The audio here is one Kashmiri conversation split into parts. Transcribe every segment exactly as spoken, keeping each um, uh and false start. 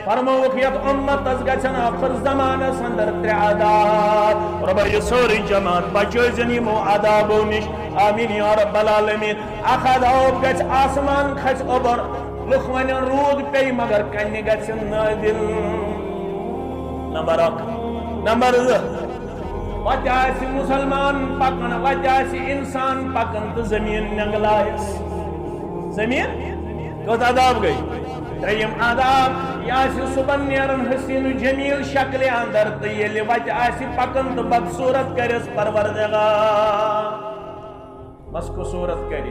فرمووُکھ، یتھ امتس گژھن ٲخر زمانس اندر ترٛےٚ عذاب۔ رۄبا، یہِ سٲرٕے جماعت بچٲوزٮ۪ن یِمو عذابو نِش۔ آمین یا رب العالمین۔ اکھ عذاب گژھِ، آسمان کھسہِ اوٚبر، لُکھ ونن روٗد پیٚیہِ مگر کنہِ گژھِ نہٕ نٲزِل۔ نمبر اکھ۔ نمبر زٕ، وتہِ آسہِ مسلمان پکان، وتہِ آسہِ انسان پکان تہٕ زمین نینگلایس۔ زمین کٔژ عذاب گٔے؟ ترٛیٚیِم عذاب، یہِ آسہِ صبحن نیران حسین جمیل شکلہِ اندر تہٕ ییٚلہِ وتہِ آسہِ پکان تہٕ بدصورت کرٮ۪س پروردگار۔ مسخ صورت کرِ۔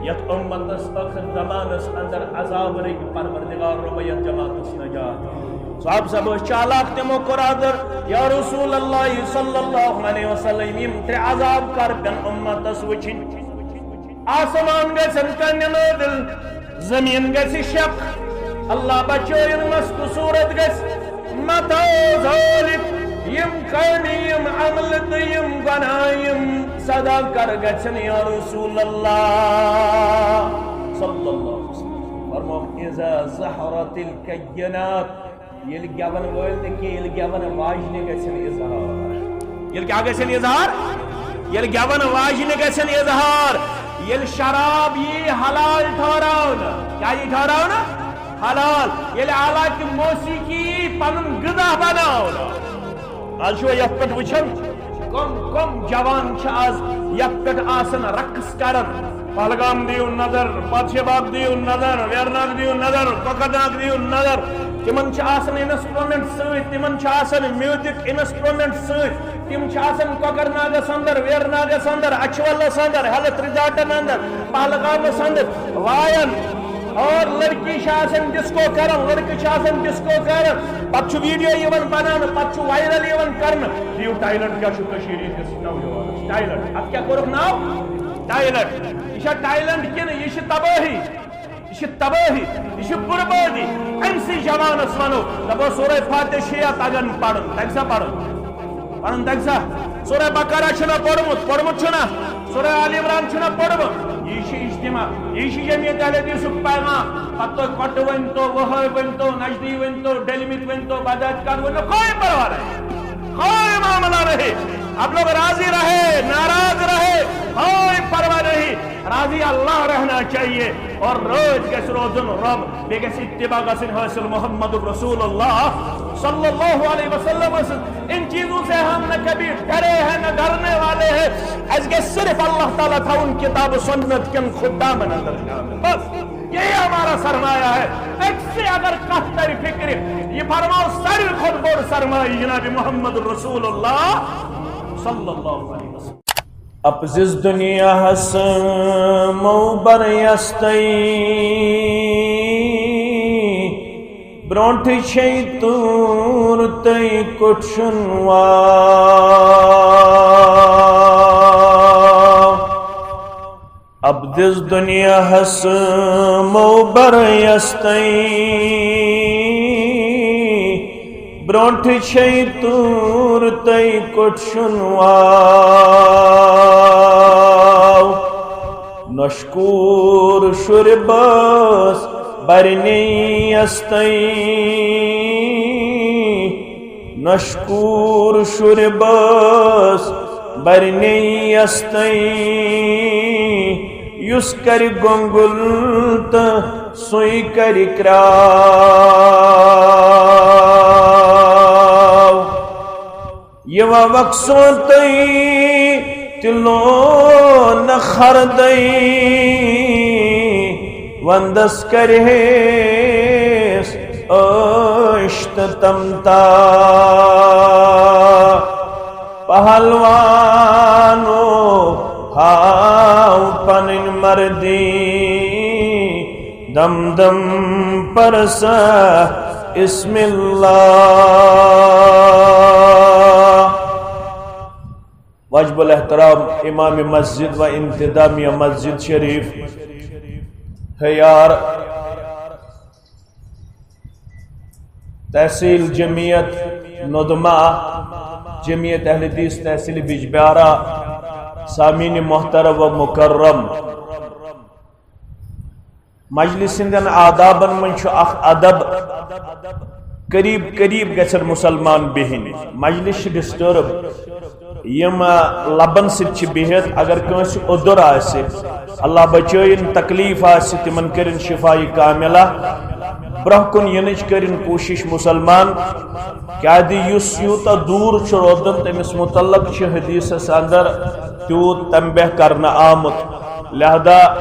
یتھ امتس ٲخر زمانس اندر عذاب رٔٹۍ پروردگار رۄبا یتھ جماعتس نجات۔ صحابہ صاحب ٲسۍ چالاک، تِمو کوٚر عرض، یا رسول اللہ صلی اللہ علیہ وسلم، یِم ترٛےٚ عذاب کر پٮ۪ن امتس وٕچھِنۍ؟ آسمان گژھن کنہِ نٲزِل، زمین گژھِ شق، اللہ بچٲیِن، مسخ صورت گژھِ۔ متى ذلك؟ یِم کامہِ، یِم عملہٕ تہٕ یِم گۄناہ، یِم صدقہٕ کر گژھن یا رسول اللہ؟ صلی اللہ علیہ وسلم فرموو، اذا ظهرت الكينات، ییٚلہِ گٮ۪ون وٲلۍ نہٕ کینٛہہ، ییٚلہِ گٮ۪ون واجنہِ گژھن اظہار۔ ییٚلہِ کیٛاہ گژھن اظہار؟ ییٚلہِ گٮ۪ون واجنہِ گژھن اظہار۔ ییٚلہِ شراب یی حلال ٹھہراونہٕ، کیٛاہ یی ٹھہراونہٕ؟ حلال۔ ییٚلہِ آلاتِ موسیقی یی پنُن غذا بناونہٕ۔ آز چھُوا یتھ پٮ۪ٹھ وٕچھان، کم کم جوان چھِ آز یتھ پٮ۪ٹھ آسان رقص کران؟ پہلگام دِیِو نظر، پادشاہ باغ دِیِو نظر، ویرناگ دِیِو نظر، کۄکرناگ دِیِو نظر۔ تِمن چھِ آسان انسٹرومنٹ سۭتۍ، تِمن چھِ آسان میوزک انسٹرومنٹ سۭتۍ، تِم چھِ آسان کۄکرناگس اندر، ویرناگس اندر، اچھولس اندر، ہیلتھ ریزارٹن اندر، پہلگامس اندر وایان۔ اور لڑکی چھِ آسان ڈسکو کران، لڑکہٕ چھِ آسان ڈسکو کران، پتہٕ چھُ ویڈیو یِوان بناونہٕ، پتہٕ چھُ وائرل یِوان کرنہٕ۔ دِیِو ٹیلنٹ کیٛاہ چھُ کٔشیٖرِ ہٕنٛدِس نوجوانس؟ ٹیلنٹ۔ اتھ کیٛاہ کوٚرُکھ ناو؟ ٹیلنٹ۔ یہِ چھا ٹیلنٹ کِنہٕ یہِ چھِ تبٲہی؟ یہِ چھِ تبٲہی، یہِ چھِ بربٲدی۔ أمۍ سٕے جوانس ونو، دپو سورہ فاتحہ چھِ یا تگان پرُن، تگہِ سا پرُن؟ پرُن تگہِ سا؟ سورہ بقرہ چھُنہ پوٚرمُت؟ پوٚرمُت چھُنہ؟ سورہ آل عمران چھُنہ پوٚرمُت؟ یہِ چھِ اجتماع، یہِ چھِ جمعیت اہل حدیثُک پیغام۔ پتہٕ تُہۍ کۄٹہٕ ؤنۍتو، وہٲبۍ ؤنۍتو، نجدی ؤنۍتو، ڈلمِتۍ ؤنۍتو، بدعت کار ؤنۍتو، کوئی پرواہ نہیں، کوئی معاملہ نہیں۔ آپ لوگ راضی رہے، ناراض رہے، کوئی پرواہ نہیں۔ راضی اللہ رہنا چاہیے اور رٲضۍ گژھِ روزُن رۄب، بیٚیہِ گژھِ اتباع گژھٕنۍ حٲصِل محمد رسول اللہ صلی اللہ علیہ وسلم سٕنٛز۔ ان چیزوں سے ہم نہ کبھی ڈرے ہیں، نہ ڈرنے والے ہیں۔ اَسہِ گژھِ صرف اللہ تعالیٰ تھاوُن کتاب و سنت کٮ۪ن خُدامن اندر شامل۔ بس، یہی ہمارا سرمایہ ہے۔ أتھۍ سۭتۍ اگر کتھ ترِ فکرِ، یہِ فرماو ساروی کھۄتہٕ بوٚڑ سرمایہ جناب محمد رسول اللہ صلی اللہ علیہ وسلم۔ اپزِس دُنیاہَس مو بر یستَے، برونٛٹھ چھے تور تَے کُٹھشُن واو۔ اپزِس دُنیاہَس مو بر یستَے، برونٛٹھ چھے تور تَے کُٹھشُن واو۔ نشکور شُرۍ بٲژ برنے یستَے، نشکور شُرۍ بٲژ برنے یستَے، یُس کرِ گۄنٛگُل تہٕ سُے کرِ کرٛاو۔ یہِ وَوَکھ سونٛتَے تہِ لون نہٕ خردَے، وَندَس کَرِہیس عٲش تہٕ تمتا۔ پہلوانو ہاو پنٕنۍ مردی، دم دم پرسا اسم اللہ۔ واجب الاحترام امام مسجد و انتظامیہ مسجد شریف، ہے یار، تحصیل جمعیت ندمہ، جمعیت اہل حدیث تحصیل بجبیارہ، سامعین محترم و مکرم، مجلس ہندن آدابن منٛز چھُ اکھ ادب، قریب قریب گژھن مسلمان بِہِنۍ۔ مجلس چھِ ڈسٹرب۔ یِم، آ، لبن سۭتۍ چھِ بِہِتھ، اگر کٲنٛسہِ اوٚدُر آسہِ، اللہ بچٲیِن، تکلیف آسہِ، تِمن کٔرِن شفایہِ کاملہ۔ برونٛہہ کُن یِنٕچ کٔرِن کوٗشش مسلمان، کیازِ یُس یوٗتاہ دوٗر چھُ روزان، تٔمِس متعلق چھِ حدیثس اندر تیوٗت تنبیہ کرنہٕ آمُت۔ لہذا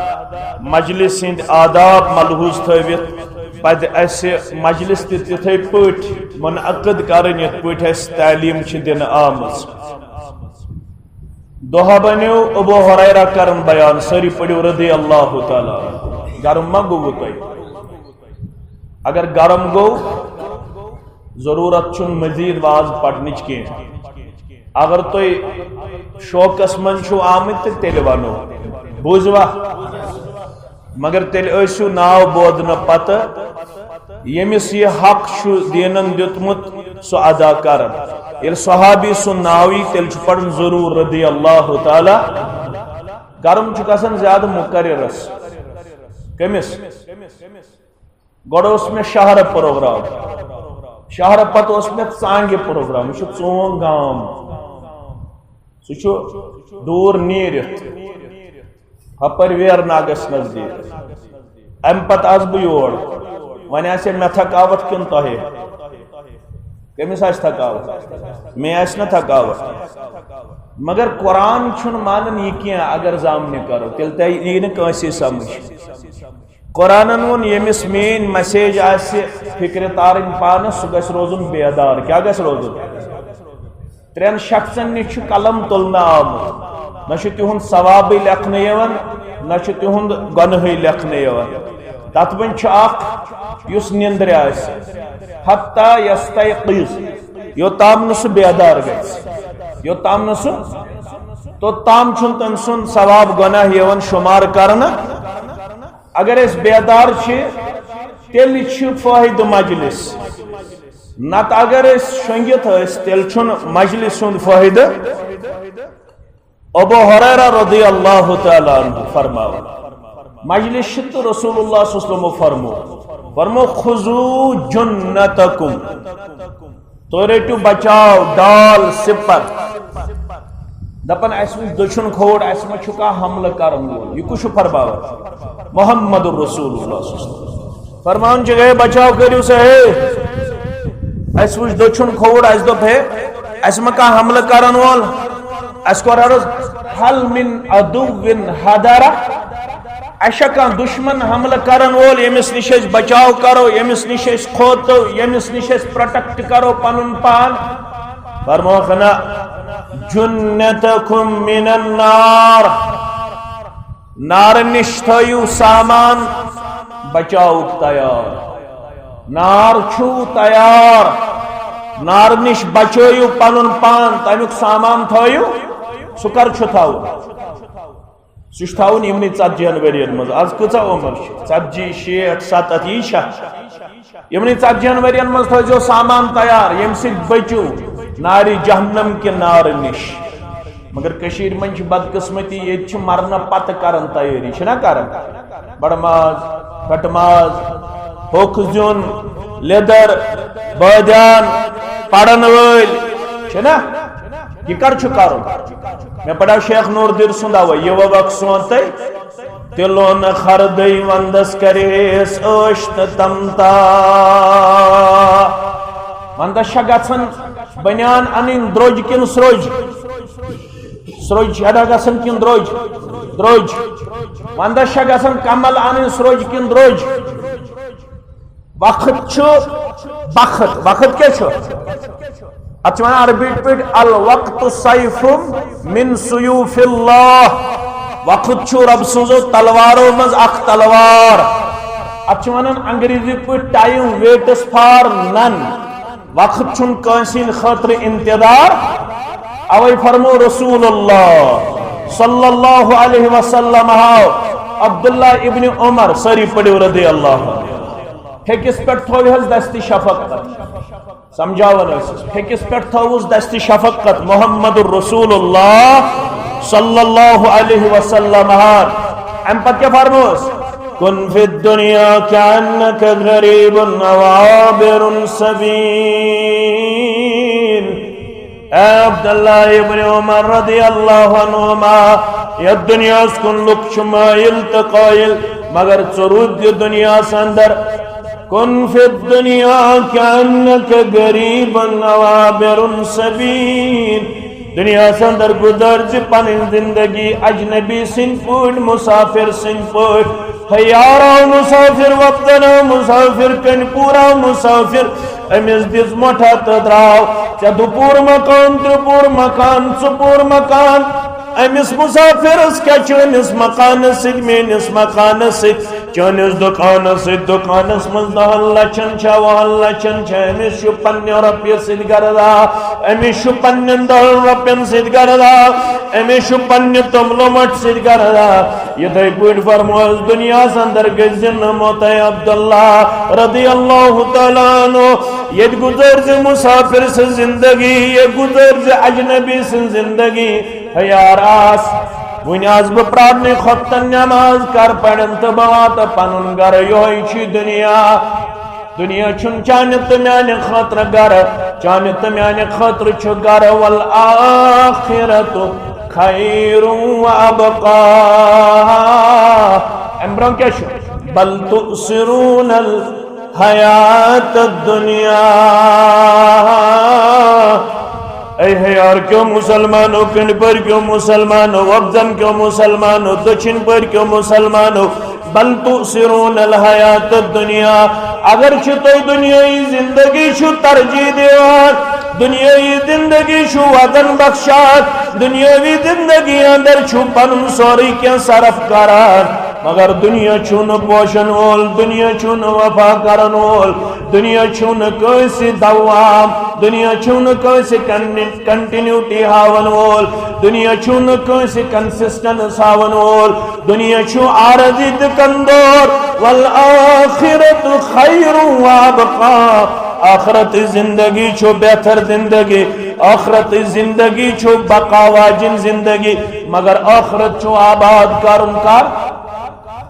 مجلس ہٕنٛدۍ آداب ملحوظ تھٲوِتھ پزِ اسہِ مجلس تہِ تِتھے پٲٹھۍ منعقد کرٕنۍ، یِتھ پٲٹھۍ اسہِ تعلیٖم چھِ دِنہٕ آمٕژ۔ دۄہ بنیو ابو ہریرہ کرن بیان، سٲری پٔرِو رضی اللہ تعالیٰ عنہ۔ گرم ما گوٚوٕ تۄہہِ؟ اگر گرم گوٚو، ضروٗرت چھُنہٕ مزید واز پرنٕچ کینٛہہ۔ اگر تُہۍ شوقس منٛز چھِو آمٕتۍ تہٕ تیٚلہِ ونو، بوٗزوا؟ مگر تیٚلہِ ٲسِو ناو بوزنہٕ پتہٕ ییٚمِس یہِ حق چھُ دیٖنن دیُتمُت، سُہ ادا کرن۔ ییٚلہِ صحابی سُنٛد ناو یی، تیٚلہِ چھُ پرُن ضروٗر رضی اللہ تعالیٰ۔ گرم چھُ گژھان زیادٕ مقررس۔ کٔمِس؟ گۄڈٕ اوس مےٚ شہرٕ پروگرام، شہرٕ پتہٕ اوس مےٚ ژانگہِ پروگرام۔ یہِ چھُ ژون گام، سُہ چھُ دوٗر نیٖرِتھ، ہپٲرۍ ویرناگس نزدیٖک۔ امہِ پتہٕ آس بہٕ یور۔ وۄنۍ آسہِ مےٚ تھکاوٹھ کِنہٕ تۄہہِ؟ کٔمِس آسہِ تھکاوٹھ؟ مےٚ آسہِ نہ تھکاوٹھ۔ مگر قرآن چھُنہٕ مانان یہِ کینٛہہ، اگر زامنہِ کرو، تیٚلہِ تہِ یی نہٕ کٲنٛسے سمجھ۔ قرآنن ووٚن، ییٚمِس میٲنۍ مسیج آسہِ فکرِ تارٕنۍ پانس، سُہ گژھِ روزُن بیدار۔ کیٛاہ گژھِ روزُن؟ ترٛٮ۪ن شخصن نِش چھُ قلم تُلنہٕ آمُت، نہ چھُ تِہُنٛد ثوابٕے لیکھنہٕ یِوان، نہ چھُ تِہُنٛد گۄنہٕے لیکھنہٕ یِوان۔ تتھ منٛز چھُ اکھ یُس نِندرِ آسہِ، حتی یستیقظ، یوٚتام نہٕ سُہ بیدار گژھِ، یوٚتام نہٕ سُہ، توٚتام چھُنہٕ تٔمۍ سُنٛد ثواب گۄناہ یِوان شُمار کرنہٕ۔ اگر أسۍ بیدار چھِ، تیٚلہِ چھُ فٲیدٕ مجلس، نتہٕ اگر أسۍ شۄنگِتھ ٲسۍ، تیٚلہِ چھُنہٕ مجلس ہُنٛد فٲیدٕ۔ ابو ہریرہ رضی اللہ تعالیٰ عنہ فرماوان، مجلس چھِ تہٕ رسول اللہ صلی اللہ علیہ وسلم فرمو، فرمو، "خذوا جنتکم"، تُہۍ رٔٹِو بچاو، ڈال، سِپر۔ دپان، اسہِ وٕچھ دٔچھُن کھووُر، اسہِ ما چھُ کانٛہہ حملہٕ کرن وول؟ یہِ کُس چھُ فرماوان؟ محمد رسول اللہ صلی اللہ علیہ وسلم۔ فرمان چھُ، ہے، بچاو کٔرِو سا، ہے۔ اسہِ وٕچھ دٔچھُن کھووُر، اسہِ دوٚپ، ہے، اسہِ ما کانٛہہ حملہٕ کرن وول؟ اسہِ کوٚر عرض، "هل من عدو حضر؟" اسہِ چھا کانٛہہ دُشمن حملہٕ کرن وول، ییٚمِس نِش أسۍ بچاو کرو، ییٚمِس نِش أسۍ کھوژو، ییٚمِس نِش أسۍ پروٹیکٹ کرو پنُن پان؟ فرموکھ، نہ، جنتکم من النار۔ نارٕ نِش تھٲیِو سامان بچاوُک تیار۔ نار چھُو تیار، نارٕ نِش بچٲیِو پنُن پان، تمیُک سامان تھٲیِو۔ سُہ کر چھُ تھاوُن؟ سُہ چھُ تھاوُن یِمنٕے ژتجی ہن ؤرین منٛز۔ از کۭژاہ عمر چھِ؟ ژتجی، شیٹھ، ستتھ، یی چھا؟ یِمنٕے ژتجی ہن ؤرین منٛز تھٲیزیو سامان تیار، ییٚمہِ سۭتۍ بٔچِو نارِ جہنم کہِ نارٕ نِش۔ مگر کٔشیٖرِ منٛز چھِ بدقسمتی، ییٚتہِ چھِ مرنہٕ پتہٕ کران تیٲری، چھِنہ کران؟ بڑٕ ماز، کٹہٕ ماز، ہوٚکھ زیُن، لیٚدر، بٲدیان، پرن وٲلۍ، چھِنہ؟ یہِ کر چھُ کرُن؟ مےٚ پڑھاو شیخ نور دیر سُنٛد اَوَے، یہِ وَوَکھ سونٛتَے، تِلون خردٕے وندس کریس عٲش تہٕ تمتا۔ وندس چھا گژھان بنیان انٕنۍ درٛوج کِنہٕ سرٛوج؟ سرٛوج چھا گژھان کِنہٕ درٛوج؟ درٛوج۔ وندس چھا گژھان کمل انٕنۍ سرٛوج کِنہٕ درٛوج؟ وقت چھُ بخت۔ وقت کیٛاہ چھُ؟ اتھ چھِ ونان عربی پٲٹھۍ الوقت سیف من سیوف اللہ۔ وقت چھُ رب سٕنٛزو تلوارو منٛز اکھ تلوار۔ اتھ چھِ ونان انگریزی پٲٹھۍ time waits for none۔ وقت چھُنہٕ کٲنٛسہِ ہٕنٛدِ خٲطرٕ انتظار۔ اوے فرمو رسول اللہ صلی اللہ علیہ وسلم ہاو عبداللہ ابن عمر، سٲری پٔرِو رضی اللہ عنہ، پھیٚکِس پٮ۪ٹھ تھوٚو حظ دستِ شفقت۔ سمجھاوان ٲسِس، پھیٚکِس پٮ۪ٹھ تھٲوٕس دستِ شفقت محمد رسول اللہ صلی اللہ علیہ وسلم ہن۔ امہِ پتہٕ کیٛاہ فرموس؟ كن في الدنيا كأنك غريب أو عابر سبيل. اے عبداللہ ابن عمر رضی اللہ عنہما، یتھ دنیاہس کُن لُکھ چھِ مٲیِل تہٕ قٲیِل، مگر ژٕ روٗد یہِ دنیاہس اندر۔ كن في الدنيا كأنك غريب أو عابر سبيل. دنیاہس اندر گُزٲر زِ پنٕنۍ زندگی اجنبی سٕنٛدۍ پٲٹھۍ، مسافر سٕنٛدۍ پٲٹھۍ۔ ہے یارا مسافر، وۄپدن آو مسافر، کنہِ پوٗر آو مسافر، أمِس دِژ مۄٹھا تہٕ درٛاو۔ ژےٚ دُپوٗر مکان، ترٛےٚ پوٗر مکان، ژٕ پوٗر مکان۔ أمِس مسافرس کیٛاہ، چٲنِس مکانس سۭتۍ، میٲنِس مکانس سۭتۍ، چٲنِس دُکانس سۭتۍ، دُکانس منٛز دَہن لچھن چھا، وُہن لچھن چھا، أمِس چھُ پننہِ رۄپیہِ سۭتۍ غرضا، أمِس چھُ پننٮ۪ن دَہن رۄپین سۭتۍ غرضا، أمِس چھُ پننہِ توٚملہٕ مۄٹھِ سۭتۍ غرضا۔ یِتھے پٲٹھۍ فرمووس دنیاہس اندر گٔژھۍ زِ نہٕ موتَے عبداللہ رضی اللہ تعالیٰ عنہ۔ ییٚتہِ گُزٲرۍ زِ مسافر سٕنٛز زندگی، ییٚتہِ گُزٲرۍ زِ اجنبی سٕنٛز زندگی۔ ہے یار آس، وُنہِ آس بہٕ پرٛارنٕے خۄفتن نٮ۪ماز کر پرن تہٕ بہٕ واتہٕ پنُن گرٕ۔ یِہوٚے چھُ دُنیا۔ دُنیا چھُنہٕ چانہِ تہٕ میانہِ خٲطرٕ گرٕ، چانہِ تہٕ میانہِ خٲطرٕ چھُ گرٕ۔ والآخرة خیر و ابقا۔ امہِ برونٛہہ کیٛاہ چھُ؟ بل تؤثرون الحیات الدنیا۔ اے ہیار کیو مسلمانو، کنڈ پر کیو مسلمانو، وۄپزن کیو مسلمانو، دٔچھِنۍ پر کیو مسلمانو، بل تؤثرون الحیات الدنیا۔ اگر چھِ تُہۍ دُنیٲیی زندگی چھُ ترجیح دِوان، دُنیٲیی زندگی چھُ وزن بخشان، دُنیٲوی زندگی اندر چھُ پنُن سورُے کینٛہہ صرف کران، مگر دُنیا چھُنہٕ پوشن وول، دُنیا چھُنہٕ وفا کرن وول، دُنیا چھُنہٕ کٲنٛسہِ دوام، دُنیا چھُنہٕ کٲنٛسہِ کنٹِنیوٹی ہاون وول، دُنیا چھُنہٕ کٲنٛسہِ کنسسٹنس ہاون وول، دُنیا چھُ عارضی تہٕ کمزور۔ والآخرة خیر و ابقا۔ آخرت زندگی چھُ بہتر زندگی، آخرت زندگی چھُ بقا واجن زندگی، مگر آخرت چھُ آباد کرُن کر؟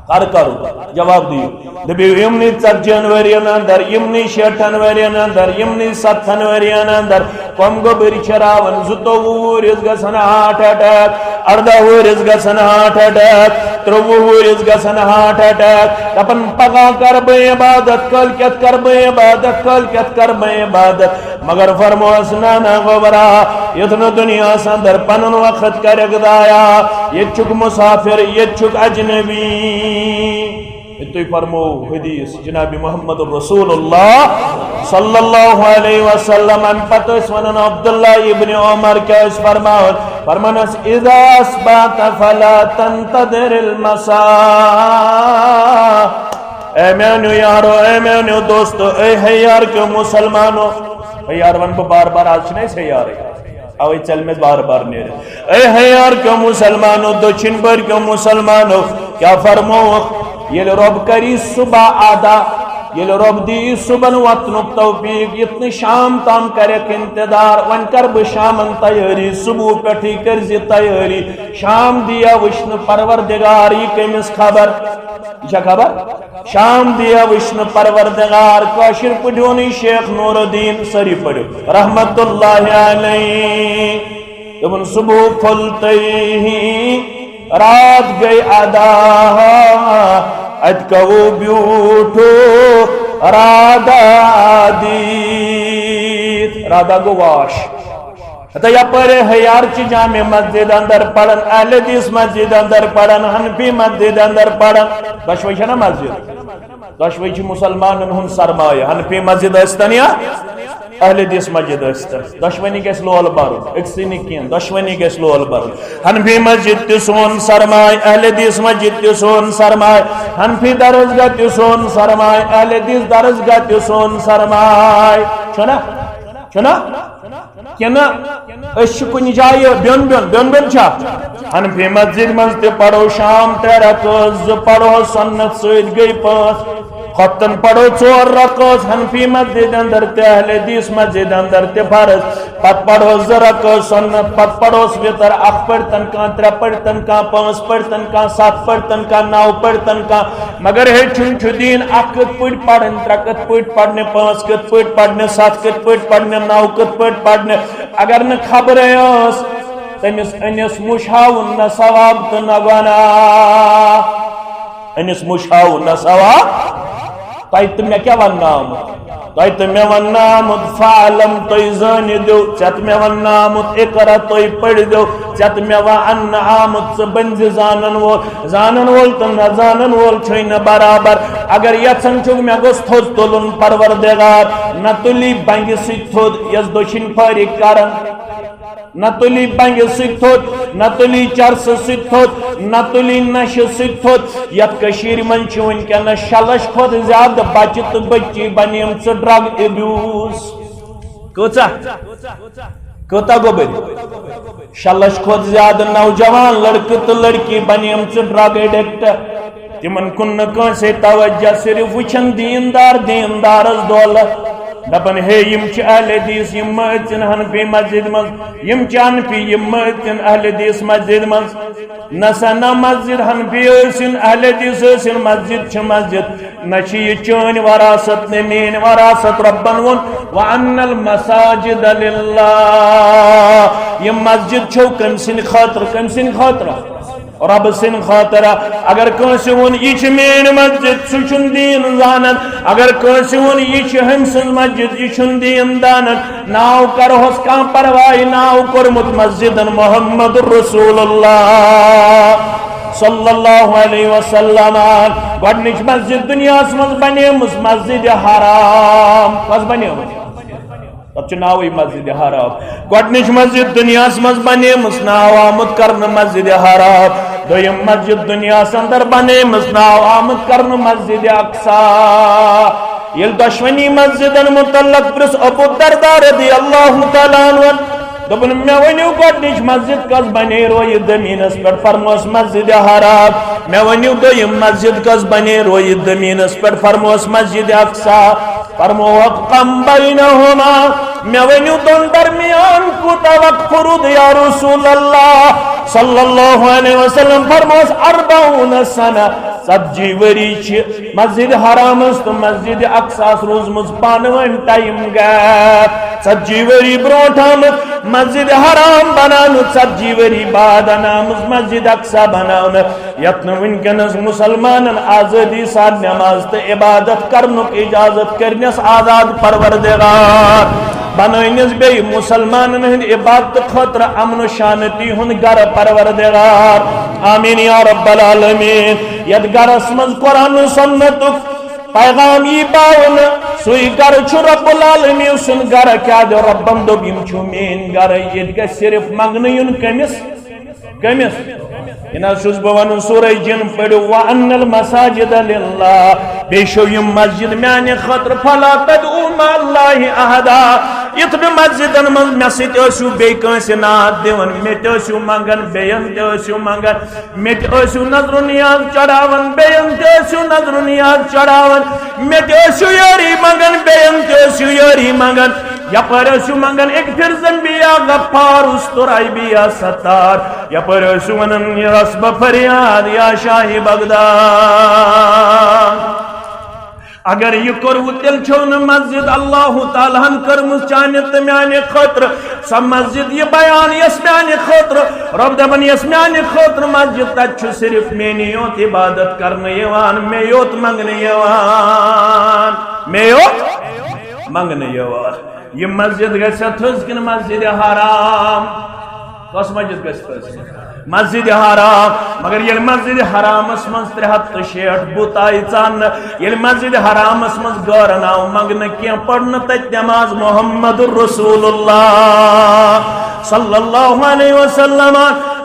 کر کرُن؟ جواب دِیِو۔ دٔپِو، یِمنٕے ژتجی ہن ؤرین اندر، یِمنٕے شیٹھن ؤرین اندر، یِمنٕے ستتھن ؤرین اندر کۄم گوٚبٕرۍ چھِ راوان، زٕتووُہ وُہُرِس گژھن ہارٹ اٹیک، ارداہ وُہُرِس گژھن ہارٹ اٹیک، ترٛوٚوُہ وُہُرِس گژھن ہارٹ اٹیک، دپان پگاہ کرٕ بہٕ عبادت، کٲلۍ کٮ۪تھ کرٕ بہٕ عبادت، کٲلۍ کٮ۪تھ کرٕ بہٕ عبادت۔ مگر فرموس، نہ نہ گوبرا، یُتھ نہٕ دُنیاہس اندر پنُن وقت کرکھ ضایع۔ ییٚتہِ چھُکھ مسافر، ییٚتہِ چھُکھ اجنبی۔ ییٚتہِ تُہۍ فرمو حدیث جناب محمد رسول اللہ صلی اللہ علیہ وسلم۔ امہِ پتہٕ ٲسۍ ونان عبداللہ ابن عمر کیٛاہ ٲسۍ فرماوان؟ فرمان ٲسۍ، اذا اصبحت فلا تنتظر المساء۔ اے میانیو یارو، اے میانیو دوستو، اے ہیار کیو مسلمانو۔ ہیار ون بہٕ بار بار، آز چھِنہٕ أسۍ ہیارٕے۔ اوے ژلہِ مےٚ بار بار نیرِ۔ اے ہیار کیو مسلمانو، دٔچھِنۍ بٔرۍ کیو مسلمانو، کیٛاہ فرمووُکھ؟ ییٚلہِ رۄب کری صبح ادا، ییٚلہِ رۄب دی صبحن وۄتھنُک توفیق، یُتھ نہٕ شام تام کرٮ۪کھ انتظار، وۄنۍ کر بہٕ شامن تیٲری، صبح پٮ۪ٹھٕے کٔرزِ تیٲری۔ شام دِیا وٕچھنہٕ پروردگار، یہِ کٔمِس خبر؟ یہِ چھا خبر؟ شام دِیا وٕچھنہٕ پروردگار، کٲشِر پٲٹھۍ ووٚنُے شیخ نور الدین، سٲری پٔرِو، رحمت اللہ علیہ۔ دوٚپُن، صبح پھوٚل تٔہی، رات گٔے ادا، اَتہِ کَوو بیوٗٹھو رادا دیٖد۔ رادا گوٚو واش۔ ہتا یپٲرۍ ہیار چہِ جامع مسجد اندر پران، اہل حدیث مسجد اندر پران، حنفی مسجد اندر پران۔ دۄشوے چھےٚ نا مسجد؟ دۄشوے چھِ مسلمانن ہُنٛد سرمایہ، حنفی مسجد ٲسۍتن یا اہل حدیث مسجد ٲسۍتن۔ دۄشوٕنی گژھِ لول برُن، أکسٕے نہٕ کینٛہہ، دۄشوٕنی گژھِ لول برُن۔ حنفی مسجد تہِ سون سرمایہ، اہل حدیث مسجد تہِ سون سرمایہ، حنفی درسگاہ تہِ سون سرمایہ، اہل حدیث درسگاہ تہِ سون سرمایہ۔ چھُنا؟ چھُنا؟ کِنہٕ أسۍ چھِ کُنہِ جایہِ بیوٚن بیوٚن، بیوٚن بیوٚن چھا؟ حنفی مسجد منٛز تہِ پرو شام ترٛےٚ رکٲژ، زٕ پرو سنت سۭتۍ گٔے پانٛژھ۔ خۄفتن پرو ژور رکٲژ، حنفی مسجد اندر تہِ، اہل حدیث مسجد اندر تہِ فرض۔ پتہٕ پرو زٕ رکٲژ سنت، پتہٕ پروس وِتر، اکھ پٔرۍتن کانٛہہ، ترٛےٚ پٔرۍتن کانٛہہ، پانٛژھ پٔرۍتن کانٛہہ، ستھ پٔرۍتن کانٛہہ، نو پٔرۍتن کانٛہہ، مگر ہیٚچھُن چھُ دیٖن، اکھ کِتھ پٲٹھۍ پرٕنۍ، ترٛےٚ کِتھ پٲٹھۍ پرنہِ، پانٛژھ کِتھ پٲٹھۍ پرنہِ، ستھ کِتھ پٲٹھۍ پرنہِ، نو کِتھ پٲٹھۍ پرنہِ۔ اگر نہٕ خبرے ٲس، تٔمِس أنِس مُشہاوُن نہ ثواب تہٕ نہ گۄناہ۔ أنِس مُشہاوُن نہ ثواب۔ تۄہہِ تہٕ مےٚ کیٛاہ وننہٕ آمُت؟ تۄہہِ تہٕ مےٚ وننہٕ آمُت، فعلم، تُہۍ زٲنِو دیو، ژےٚ تہٕ مےٚ وننہٕ آمُت، اقرا، تُہۍ پٔرِو دیو، ژےٚ تہٕ مےٚ وننہٕ آمُت، ژٕ بٔنزِ زانن وول۔ زانن وول تہٕ نہ زانن وول چھُے نہٕ برابر۔ اگر یژھان چھُکھ مےٚ گوٚژھ تھوٚد تُلُن پروردگار، نہ تُلی بنگہِ سۭتۍ تھوٚد، یۄس دٔچھِنۍ پھٲرِکھ کران۔ نہ تُلی بنگہِ سۭتۍ تھوٚد، نہ تُلی چرسہٕ سۭتۍ تھوٚد، نہ تُلی نشہٕ سۭتۍ تھوٚد۔ یتھ کٔشیٖرِ منٛز چھِ وٕنکیٚنس شےٚ لچھ کھۄتہٕ زیادٕ بچہِ تہٕ بچی بنیمژٕ drug abuse۔ کۭژاہ؟ کۭژاہ گوٚبٕرۍ؟ شےٚ لچھ کھۄتہٕ زیادٕ نوجوان لڑکہٕ تہٕ لڑکی بنیمژٕ drug addict۔ تِمن کُن نہٕ کٲنٛسے توجہ، صرف وٕچھن دیٖندار دیٖندارس دولہٕ۔ دپان، ہے، یِم چھِ اہل حدیث، یِم مہٕ أژِن حنفی مسجد منٛز، یِم چھِ حنفی، یِم مہٕ أژِن اہل حدیث مسجد منٛز۔ نہ سا، نہ مسجد حنفی ٲسِن، اہل حدیث ٲسِن، مسجد چھِ مسجد۔ نہ چھِ یہِ چٲنۍ وراثت، نہ میٲنۍ وراثت۔ رۄبن ووٚن، "وَأَنَّ الْمَسَاجِدَ لِلَّهِ"۔ یِم مسجد چھو کٔمۍ سٕنٛدِ خٲطرٕ؟ کٔمۍ سٕنٛدِ خٲطرٕ؟ رۄب سٕنٛدِ خٲطرٕ۔ اگر کٲنٛسہِ ووٚن، "یہِ چھِ میٲنۍ مسجد"، سُہ چھُنہٕ دیٖن زانان۔ اگر کٲنٛسہِ ووٚن، "یہِ چھِ ہُمۍ سٕنٛز مسجد"، یہِ چھُنہٕ دیٖن زانان۔ ناو کرہوس کانٛہہ پرواے، ناو کوٚرمُت مسجدن محمد رسول اللہ صلی اللہ علیہ وسلم۔ گۄڈنِچ مسجد دُنیاہس منٛز بنیمٕژ مسجد حرام۔ کۄس بنیمٕژ؟ تتھ چھُ ناوٕے مسجد حرام۔ گۄڈنِچ مسجد دُنیاہس منٛز بنیمٕژ، ناو آمُت کرنہٕ مسجد حرام۔ دوٚیِم مسجد دُنیاہس اندر بنیمٕژ، ناو آمُت کرنہٕ مسجد اقصی۔ ییٚلہِ دۄشوٕنی مسجدن متعلق پرٛژھ ابو الدرداء رضی اللہ تعالیٰ عنہ، دوٚپُن، "مےٚ ؤنِو، گۄڈنِچ مسجد کۄس بنے رویہِ زٔمیٖنس پٮ۪ٹھ؟" فرموس، "مسجد حرام۔" "مےٚ ؤنِو، دوٚیِم مسجد کۄس بنے رویہِ زٔمیٖنس پٮ۪ٹھ؟" فرموس، "مسجد اقصی۔" فرمووکھ، "کم بینہما؟" "مےٚ ؤنِو، دۄن درمیان کوٗتاہ وقت روٗد یا رسول اللہ صلی اللہ علیہ وسلم؟" فرموس، "اربعون سنہ۔" ژتجی ؤری چھِ مسجد حرامس تہٕ مسجد اقصاہس روٗزمٕژ پانہٕ ؤنۍ time gap۔ ژتجی ؤری برونٛٹھ آمٕژ مسجد حرام بناونہٕ، ژتجی ؤری بعد آمٕژ مسجد اقصی بناونہٕ، یتھ نہٕ وٕنکیٚنس مسلمانن آزٲدی سان نماز تہٕ عبادت کرنُک اجازت کٔرنس آزاد پروردگار۔ بنٲونس بیٚیہِ مسلمانن ہٕنٛدِ عبادتہٕ خٲطرٕ امن و شانتی ہُنٛد گرٕ پروردگار۔ آمین یا رب العالمین۔ یتھ گرس منٛز قرآن و سنتُک پیغام یی باونہٕ، سُے گرٕ چھُ رب العالمین سُنٛد گرٕ۔ کیٛاہ دِ ربن دوٚپ، یِم چھُ میٲنۍ گرٕ، ییٚتہِ گژھِ صرف منٛگنہٕ یُن۔ کٔمِس؟ کٔمِس؟ یہِ نہ حظ چھُس بہٕ وَنان، سورہ جِن پٔرِو، "وَأَنَّ الْمَسَاجِدَ لِلَّهِ"، بیٚیہِ چھو یِم مسجد میانہِ خٲطرٕ، "فَلَا تَدْعُوا مَعَ اللَّهِ أَحَدًا"۔ یِتھ نہٕ مسجدن منٛز مےٚ سۭتۍ ٲسِو بیٚیہِ کٲنٛسہِ نعت دِوان، مےٚ تہِ ٲسِو منٛگان، بیٚین تہِ ٲسِو منٛگان، مےٚ تہِ ٲسِو نظر و نیاز چڑھاوان، بیٚین تہِ ٲسِو نظر و نیاز چڑھاوان، مےٚ تہِ ٲسِو یٲری منٛگان، بیٚین تہِ ٲسِو یٲری منٛگان۔ یپٲرۍ ٲسِو منٛگان، "اغفر ذنبی یا غفار، استر عیبی یا ستار"۔ یپٲرۍ ٲسِو ونان، "رس بہٕ فریاد یا شاہ بغداد"۔ اگر یہِ کوٚروٕ، تیٚلہِ چھو نہٕ مسجد اللہ تعالیٰ ہن کٔرمٕژ چانہِ تہٕ میانہِ خٲطرٕ۔ سۄ مسجد، یہِ بیان، یۄس میانہِ خٲطرٕ، رۄب دپان، یۄس میانہِ خٲطرٕ مسجد، تتہِ چھُ صرف میٲنی یوت عبادت کرنہٕ یِوان، مےٚ یوت منٛگنہٕ یِوان، مےٚ یوت منٛگنہٕ یِوان۔ یہِ مسجد گژھِ تھٔز کِنہٕ مسجد حرام؟ کۄس مسجد گژھِ تھٔز؟ مسجد حرام۔ مگر ییٚلہِ مسجد حرامس منٛز ترٛےٚ ہتھ تہٕ شیٹھ بُت آیہِ ژاننہٕ، ییٚلہِ مسجد حرامس منٛز غٲرن آو منٛگنہٕ، کینٛہہ پٔر نہٕ تتہِ نماز محمد رسول اللہ صلی اللہ علیہ وسلم۔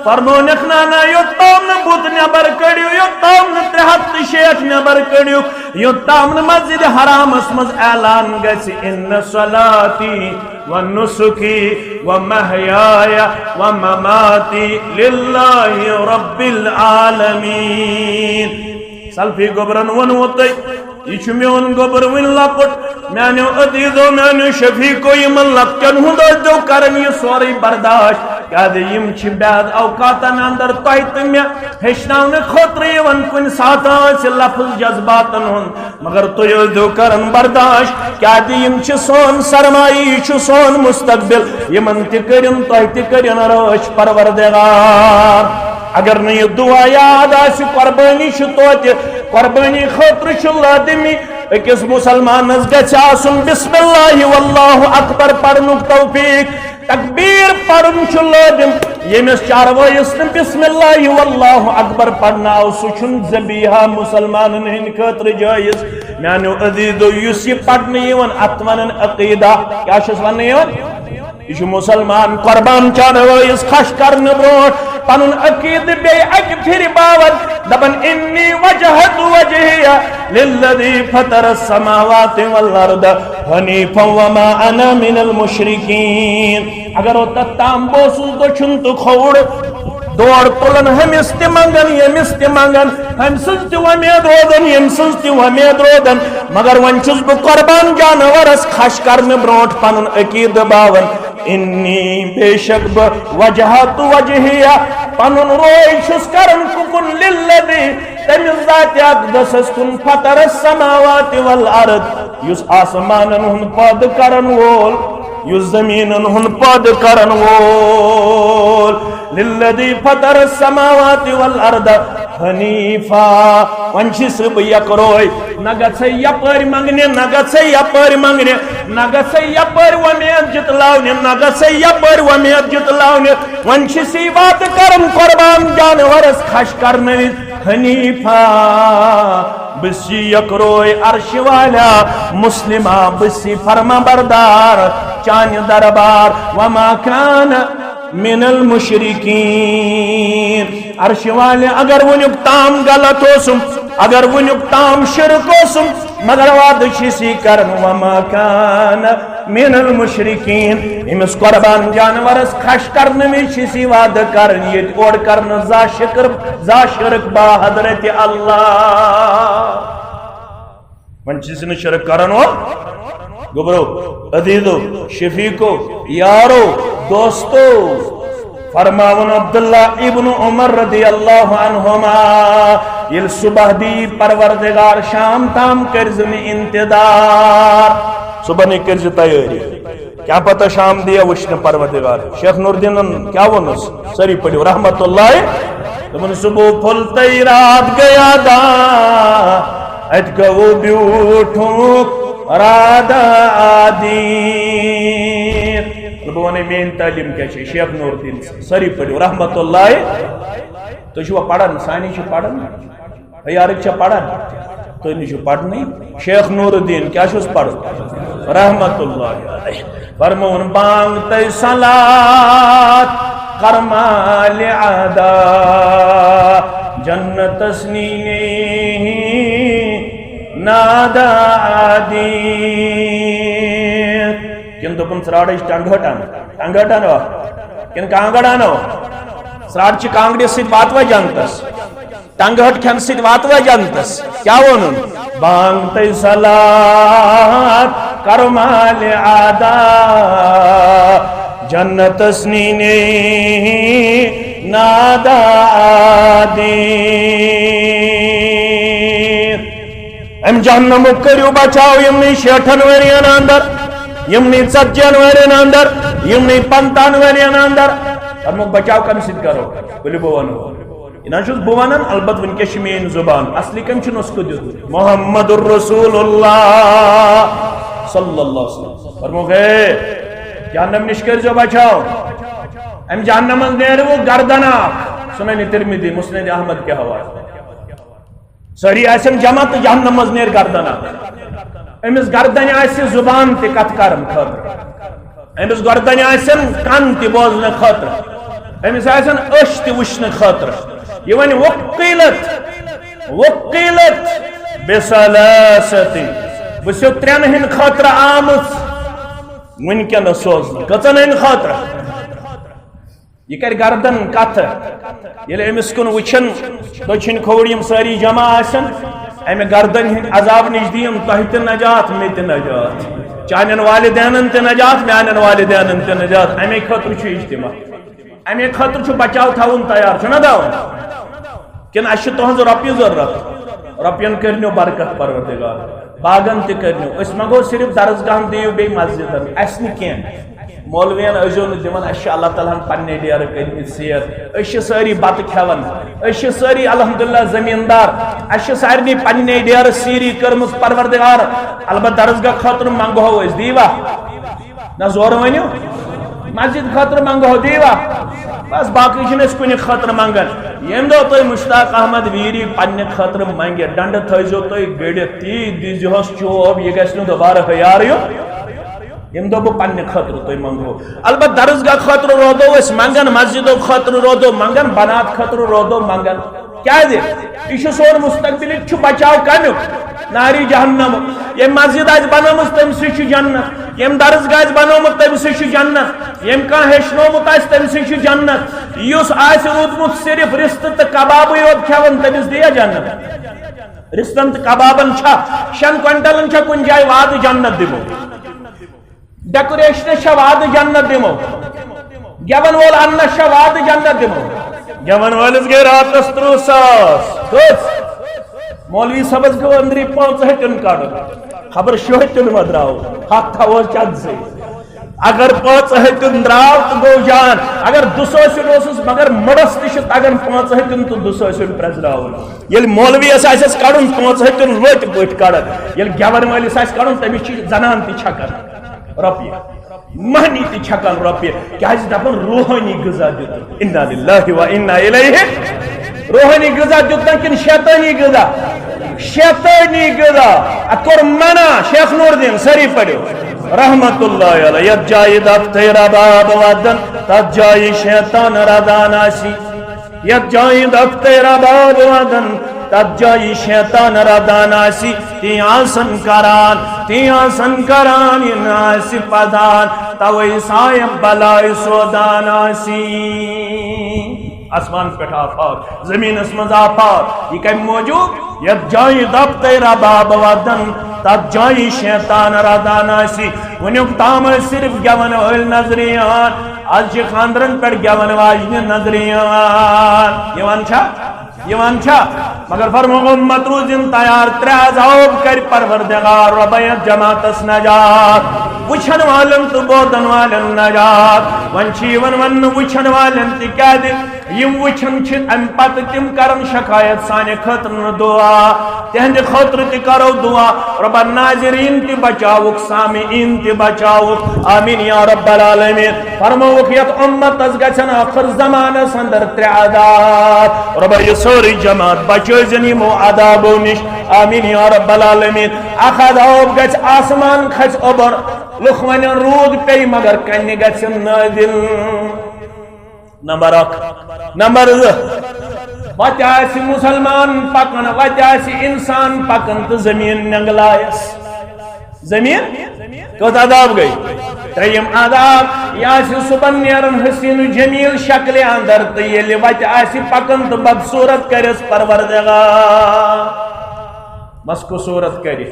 فرمونکھ، "نہ، نہ، یوٚت تام نہٕ بُت نٮ۪بر کٔڑِو، یوٚت تام نہٕ ترٛےٚ ہتھ تہٕ شیٹھ نٮ۪بر کٔڑِو، یوٚت تام نہٕ مسجد حرامس منٛز اعلان گژھِ، 'ان صلاتی و نسکی و محیای و مماتی للہ رب العالمین.'" سلفی گوٚبرن ووٚنوٕ تۄہہِ، یہِ چھُ میون گوٚبُر وٕنہِ لۄکُٹ۔ میانیو عزیزو، میانیو شفیقو، یِمن لۄکٹٮ۪ن ہُنٛد ٲسۍزیو کران یہِ سورُے برداشت، کیازِ یِم چھِ بعض اوقاتن اندر تۄہہِ تہٕ مےٚ ہیٚچھناونہٕ خٲطرٕ یِوان۔ کُنہِ ساتہٕ آسہِ لفظ جذباتن ہُنٛد، مگر تُہۍ ٲسۍزیو کران برداشت، کیازِ یِم چھِ سون سرمایہِ، یہِ چھُ سون مستقبل۔ یِمن تہِ کٔرِن، تۄہہِ تہِ کٔرِن رٲچھ پروردگار۔ اگر نہٕ یہِ دُعا یاد آسہِ، قۄربٲنی چھِ توتہِ، قۄربٲنی خٲطرٕ چھُ لٲزمی أکِس مُسلمانس گژھِ آسُن بسم اللہ واللہ اکبر پرنُک توفیق۔ تکبیر پرُن چھُ لٲزم۔ ییٚمِس چاروٲیِس نہٕ بسم اللہ واللہ اکبر پرنہٕ آو، سُہ چھُنہٕ ذبیحہ مُسلمانن ہٕنٛدِ خٲطرٕ جٲیز۔ میانیو عزیزو، یُس یہِ پرنہٕ یِوان، اتھ ونان عقیدہ۔ کیٛاہ چھُس وننہٕ یِوان؟ یہِ چھُ مُسلمان قۄربان چاروٲیِس خۄش کرنہٕ برونٛٹھ پنُن عقیدٕ بیٚیہِ اکہِ پھِرِ باوان، دپان، "انی وجہت وجہیہ للذی فطر السماوات والارض حنیفا وما انا من المشرکین۔" اگر اوٚتتھ تام بہٕ اوسُس دٔچھُن تہٕ کھووُر، دور تُلان، ہُمِس تہِ منگان، ییٚمِس تہِ منگان، ہُمۍ سٕنٛز تہِ وۄمید روزان، ییٚمۍ سٕنٛز تہِ وۄمید روزان، مگر وۄنۍ چھُس بہٕ قۄربان جانورس خۄش کرنہٕ برونٛٹھ پنُن عقیدٕ باوان، انی، بے شک بہٕ، وجہت وجہیہ، پنُن روے چھُس کران کُکُن، للذی، تٔمِس ذاتِ اقدسس کُن، فطر السماوات والارض، یُس آسمانن ہُنٛد پٲدٕ کرن وول، یُس زمینن ہُنٛد پٲدٕ کرن وول، للذی فطر السماوات والارض حنیفا۔ وۄنۍ چھِ سُہ بہٕ یکروے، نہ گژھے یپٲرۍ منگنہِ، نہ گژھے یپٲرۍ منگنہِ، نہ گژھے یپٲرۍ وۄمید جتلاونہِ، نہ گژھے یپٲرۍ وۄمید جتلاونہِ۔ وۄنۍ چھِ سُہ وعدٕ کران قۄربان جانورس خۄش کرنہٕ وِزِ، حنیفا، بہٕ چھُس یکروے عرش والا، مسلما، بہٕ چھُس فرما بردار چانہِ دربار، وما کان من المشرکین۔ عرش والے، اگر وٕنیُک تام غلط اوسُم، اگر وٕنیُک تام شرک اوسُم، مگر وعدٕ چھُس یہِ کران، وما کان من المشرکین۔ أمِس قۄربان جانورس خۄش کرنہٕ وِزِ چھُس یہِ وعدٕ کران، ییٚتہِ اورٕ کرنہٕ زانٛہہ شکر، زانٛہہ شرک با حضرت اللہ۔ وۄنۍ چھِ سُہ نہٕ شرک کران وول۔ گوٚبرو، عزیزو، شفیقو، یارو، دوستو، فرماوُن عبداللہ ابن عمر رضی اللہ عنہما، ییٚلہِ صبح دی پروردگار، شام تام کٔرۍ زِ مےٚ انتظار۔ صبحنٕے کٔرۍ زِ تیٲری۔ کیا پتہ شام دیا وٕچھنہٕ پروردگار۔ شیخ نور الدینن کیا ووٚنُس؟ سٲری پٔرِو رحمت اللہ۔ دوٚپُن، صبح پھُل تہٕ رات گیا دا، اتہِ گوٚو بیوٗٹھُک رادہ آدی۔ بہٕ وَنَے میٛٲنۍ تعلیٖم کیٛاہ چھِ، شیخ نور الدین۔ سٲری پٔرِو رحمت اللہ۔ تُہۍ چھِوا پران؟ سانی چھِ پران۔ ہے یارٕکۍ چھا پران؟ تُہۍ نہٕ چھِو پرنٕے۔ شیخ نور الدین کیٛاہ چھُس پران؟ رحمت اللہ علیہ۔ فرمووُن، بانگ تہٕ صلات کرمالِ ادا، جنتس نی نے نادادی۔ کِنہٕ دوٚپُن، ژرٛاڑٕچ ٹنٛگ ہٹن؟ ٹنٛگ ہٹن وا؟ کِنہٕ کانٛگٕر انو؟ ژرٛاڑ چہِ کانٛگرِ سۭتۍ واتوا جنتس؟ ٹنٛگہٕ ہٹ کھٮ۪نہٕ سۭتۍ واتوا جنتس؟ کیٛاہ ووٚنُن؟ بانگ تہٕ صلات کرمالِ ادا، جنتس نی نے نادادی۔ امہِ جہنمُک کٔرِو بچاو یِمنٕے شیٹھن ؤرین اندر، یِمنٕے ژتجی ہن ؤرین اندر، یِمنٕے پنٛژاہن ؤرین اندر۔ امیُک بچاو کمہِ سۭتۍ کرو؟ ؤلِو بہٕ ونہو۔ یہِ نہ چھُس بہٕ ونان، البتہ وٕنکیٚس چھِ میٲنۍ زُبان۔ اصلی کٔمۍ چھُ نسخہٕ دیُتمُت؟ محمد رسول اللہ صلی اللہ علیہ وسلم۔ فرمووُکھ، ہے، جہنم نِش کٔرۍزیو بچاو۔ امہِ جہنم منٛز نیرِ وۄنۍ گردن اکھ۔ سنن ترمذی، مسند احمد کہِ حوالہٕ۔ سٲری آسن جمع تہٕ جہنم منٛز نیرِ گردن اکھ۔ أمِس گردنہِ آسہِ زُبان تہِ کتھ کرنہٕ خٲطرٕ، أمِس گردنہِ آسن کن تہِ بوزنہٕ خٲطرٕ، أمِس آسن أچھ تہِ وٕچھنہٕ خٲطرٕ۔ یہِ وۄنۍ وقیلت، وقیلت بثلاثة، بہٕ چھُسو ترٛٮ۪ن ہٕنٛدِ خٲطرٕ آمٕژ وٕنکیٚنس سوزنہٕ۔ کٔژن ہٕنٛدِ خٲطرٕ؟ یہِ کرِ گردن کتھٕ۔ ییٚلہِ أمِس کُن وٕچھن، دٔچھِنۍ کھووُر یِم سٲری جمع آسن، امہِ گردن ہٕنٛدِ عذاب نِش دِیِن تۄہہِ تہِ نجات، مےٚ تہِ نجات، چانٮ۪ن والدینن تہِ نجات، میانٮ۪ن والدینن تہِ نجات۔ امے خٲطرٕ چھُ اجتماع، امے خٲطرٕ چھُ بچاو تھاوُن تیار، چھُنہ تھاوُن؟ کِنہٕ اَسہِ چھِ تُہنٛز رۄپیہِ ضروٗرت؟ رۄپین کٔرنیو برکت پروردگار، باغن تہِ کٔرنیو۔ أسۍ منٛگو صرف درسگاہن دِیِو بیٚیہِ مسجدن، اَسہِ نہٕ کینٛہہ۔ مولوین ٲسۍزیو نہٕ دِوان، اَسہِ چھِ اللہ تعالیٰ ہن پننے ڈیرٕ کٔرمٕتۍ سیر۔ أسۍ چھِ سٲری بتہٕ کھٮ۪وان، أسۍ چھِ سٲری الحمدللہ زٔمیٖندار، اَسہِ چھِ سارنٕے پننے ڈیرٕ سیٖری کٔرمٕژ پروردگار۔ البتہ درسگاہ خٲطرٕ منٛگہو أسۍ، دیٖوا؟ نہ زورٕ ؤنِو، مسجد خٲطرٕ منٛگہو، دیٖوا؟ بس، باقٕے چھِنہٕ أسۍ کُنہِ خٲطرٕ منٛگان۔ ییٚمہِ دۄہ تُہۍ مشتاق احمد ویری پننہِ خٲطرٕ منٛگہِ، ڈنڈٕ تھٲیزیو تُہۍ گٔڑِتھ، تی دیٖزِہوس چوب، یہِ گژھِ نہٕ دُبارٕ ہیار یُن۔ ییٚمہِ دۄہ بہٕ پننہِ خٲطرٕ تُہۍ منٛگہو۔ البتہ درسگاہ خٲطرٕ روزو أسۍ منٛگان، مسجدو خٲطرٕ روزو منٛگان، بنات خٲطرٕ روزو منٛگان۔ کیازِ؟ یہِ چھُ سون مستقبل، یہِ تہِ چھُ بچاو کمیُک؟ ناری جہنمُک۔ ییٚمۍ مسجد آسہِ بنٲومٕژ، تٔمۍ سٕے چھُ جنت۔ ییٚمۍ درسگاہ آسہِ بنوومُت، تٔمۍ سٕے چھُ جنت۔ ییٚمۍ کانٛہہ ہیٚچھنومُت آسہِ، تٔمۍ سٕے چھُ جنت۔ یُس آسہِ روٗدمُت صرف رِستہٕ تہٕ کبابٕے یوت کھٮ۪وان، تٔمِس دِیا جنت؟ رِستن تہٕ کبابن چھا، شٮ۪ن کوینٹلن چھا کُنہِ جایہِ وعدٕ جنت دِمو؟ ڈیکوریشنس چھا وعدٕ جنت دِمو؟ گٮ۪ون وول اننس چھا وعدٕ جنت دِمو؟ گٮ۪ون وٲلِس گٔے راتس ترٕٛہ ساس۔ کٔژ؟ مولوی صٲبس گوٚو أنٛدری پانٛژھ ہتیُن کڑُن۔ خبر شیٚیہِ ہتیُن ما درٛاو؟ ہتھ تھاوو چندسٕے۔ اگر پانٛژھ ہتیُن درٛاو تہٕ گوٚو جان۔ اگر دُسٲسیُن اوسُس، مگر مُڑس تہِ چھُ تگان پانٛژھ ہتیُن تہٕ دُسٲسیُن پرٛزناوُن۔ ییٚلہِ مولویس آسٮ۪س کڑُن، پانٛژھ ہتیُن لوٚتہِ پٲٹھۍ کڑان۔ ییٚلہِ گٮ۪ون وٲلِس آسہِ کڑُن، تٔمِس چھِ زنان تہِ چھکان رۄپیہِ۔ مہنی تہِ چھکان رۄپیہِ، کیازِ دپان روحٲنی غذا دیُت۔ انا للہ و انا الیہ۔ روحٲنی غذا دیُت نہ کِنہٕ شیطٲنی غذا؟ شیطٲنی غذا۔ اتھ کوٚر منع شیخ نور الدین، سٲری پٔرِو۔ رحمت اللہ علیہ، یتھ جایہِ دفتر رباب ودن، تتھ جایہِ شیطان ردان آسی۔ یتھ جایہِ دفتر رباب ودن، تتھ جایہِ شیطان ردان آسی، تی آسن کران، تی آسن کران، یہِ نہٕ آسہِ پدان، توے صاحب بلاے سودان آسی۔ آسمان پٮ۪ٹھ آفات، زمینس منٛز آفات، یہِ کمہِ موٗجوٗب؟ یتھ جایہِ دفتر رباب ودن، تتھ جایہِ شیطان ردان آسی۔ وُنیُک تام ٲسۍ صرف گٮ۪ون وٲلۍ نظرِ یِوان، از چھِ خاندرن پٮ۪ٹھ گٮ۪ون واجنہِ نظرِ یِوان۔ یِوان چھا؟ یِوان چھا؟ مگر فرموو، امت روٗزِن تیار، ترٛےٚ عذاب کرِ پروردگار رۄبا یتھ جماعتس نجات۔ وٕچھن والٮ۪ن تہٕ بوزن والٮ۪ن نجات۔ وۄنۍ چھِ یِوان وننہٕ وٕچھن والٮ۪ن تہِ، کیازِ یِم وٕچھان چھِ، امہِ پتہٕ تِم کرن شکایت سانہِ خٲطرٕ نہٕ دعا۔ تِہنٛدِ خٲطرٕ تہِ کرو دعا، رۄبا ناظرین تہِ بچاوُکھ، سامعین تہِ بچاوُکھ۔ آمین یا رب العالمین۔ فرمووُکھ، یتھ امتس گژھن ٲخر زمانس اندر ترٛےٚ عذاب۔ رۄبا یہِ سٲرٕے جماعت بچٲوزٮ۪ن یِمو عذابو نِش۔ آمین یا رب العالمین۔ اکھ عذاب گژھِ آسمان کھسہِ اوٚبر، لُکھ ونن روٗد پیٚیہِ مگر کنہِ گژھن نٲزِل۔ نمبر اکھ۔ نمبر زٕ، وتہِ آسہِ مسلمان پکان، وتہِ آسہِ انسان پکان تہٕ زمین نینگلایس۔ زمین کٔژ عذاب گٔے؟ ترٛیٚیِم عذاب، یہِ آسہِ صبحن نیران حسین جمیل شکلہِ اندر تہٕ ییٚلہِ وتہِ آسہِ پکان تہٕ بدصورت کرٮ۪س پروردگار۔ مسخ صورت کرِ۔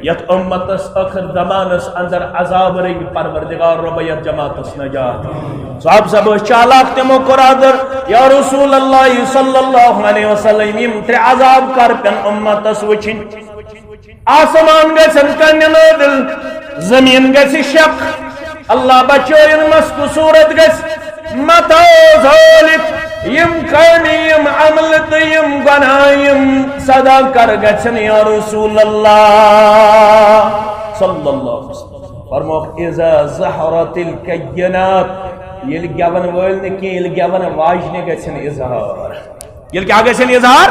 یتھ امتس ٲخر زمانس اندر عذاب رٔنگۍ پروردگار رۄبا یتھ جماعتس نجات۔ صاحب صاحب ٲسۍ چالاک، تِمو کوٚر عرض، یا رسول اللہ صلی اللہ علیہ وسلم، یِم ترٛےٚ عذاب کر پٮ۪ن امتس وٕچھِنۍ؟ آسمان گژھن کنہِ نٲدل، زمین گژھِ شک، اللہ بچٲیِن، مسخ صورت گژھِ۔ متاع ذالک، یِم کامہِ، یِم عملہٕ تہٕ یِم گۄناہ، یِم سزا کر گژھن یا رسول اللہ صلی اللہ علیہ وسلم؟ فرموکھ، اذا ظہرت الکینات، ییٚلہِ گٮ۪ون وٲلۍ نہٕ کینٛہہ، ییٚلہِ گٮ۪ون واجنہِ گژھن اظہار۔ ییٚلہِ کیٛاہ گژھن اظہار؟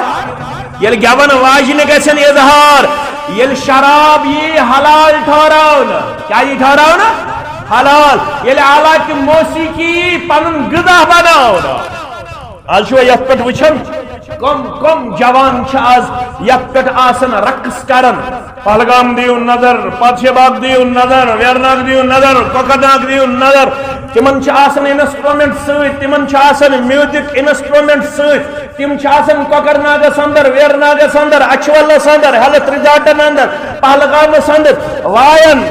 ییٚلہِ گٮ۪ون واجنہِ گژھن اظہار، ییٚلہِ شراب یی حلال ٹھہراونہٕ، کیٛاہ یی ٹھہراونہٕ؟ حلال۔ ییٚلہِ آلاتِ موسیقی یی پنُن غذا بناونہٕ۔ آز چھُوا یتھ پٮ۪ٹھ وٕچھان؟ کم کم جوان چھِ آز یتھ پٮ۪ٹھ آسان رقص کران؟ پہلگام دِیِو نظر، پادشاہ باغ دِیِو نظر، ویرناگ دِیِو نظر، کۄکرناگ دِیِو نظر۔ تِمن چھِ آسان انسٹرومنٹ سۭتۍ، تِمن چھِ آسان میوزک انسٹرومنٹ سۭتۍ۔ تِم چھِ آسان کۄکرناگس اندر، ویرناگس اندر، اچھولس اندر، ہیلتھ ریزارٹن اندر، پہلگامس اندر وایان۔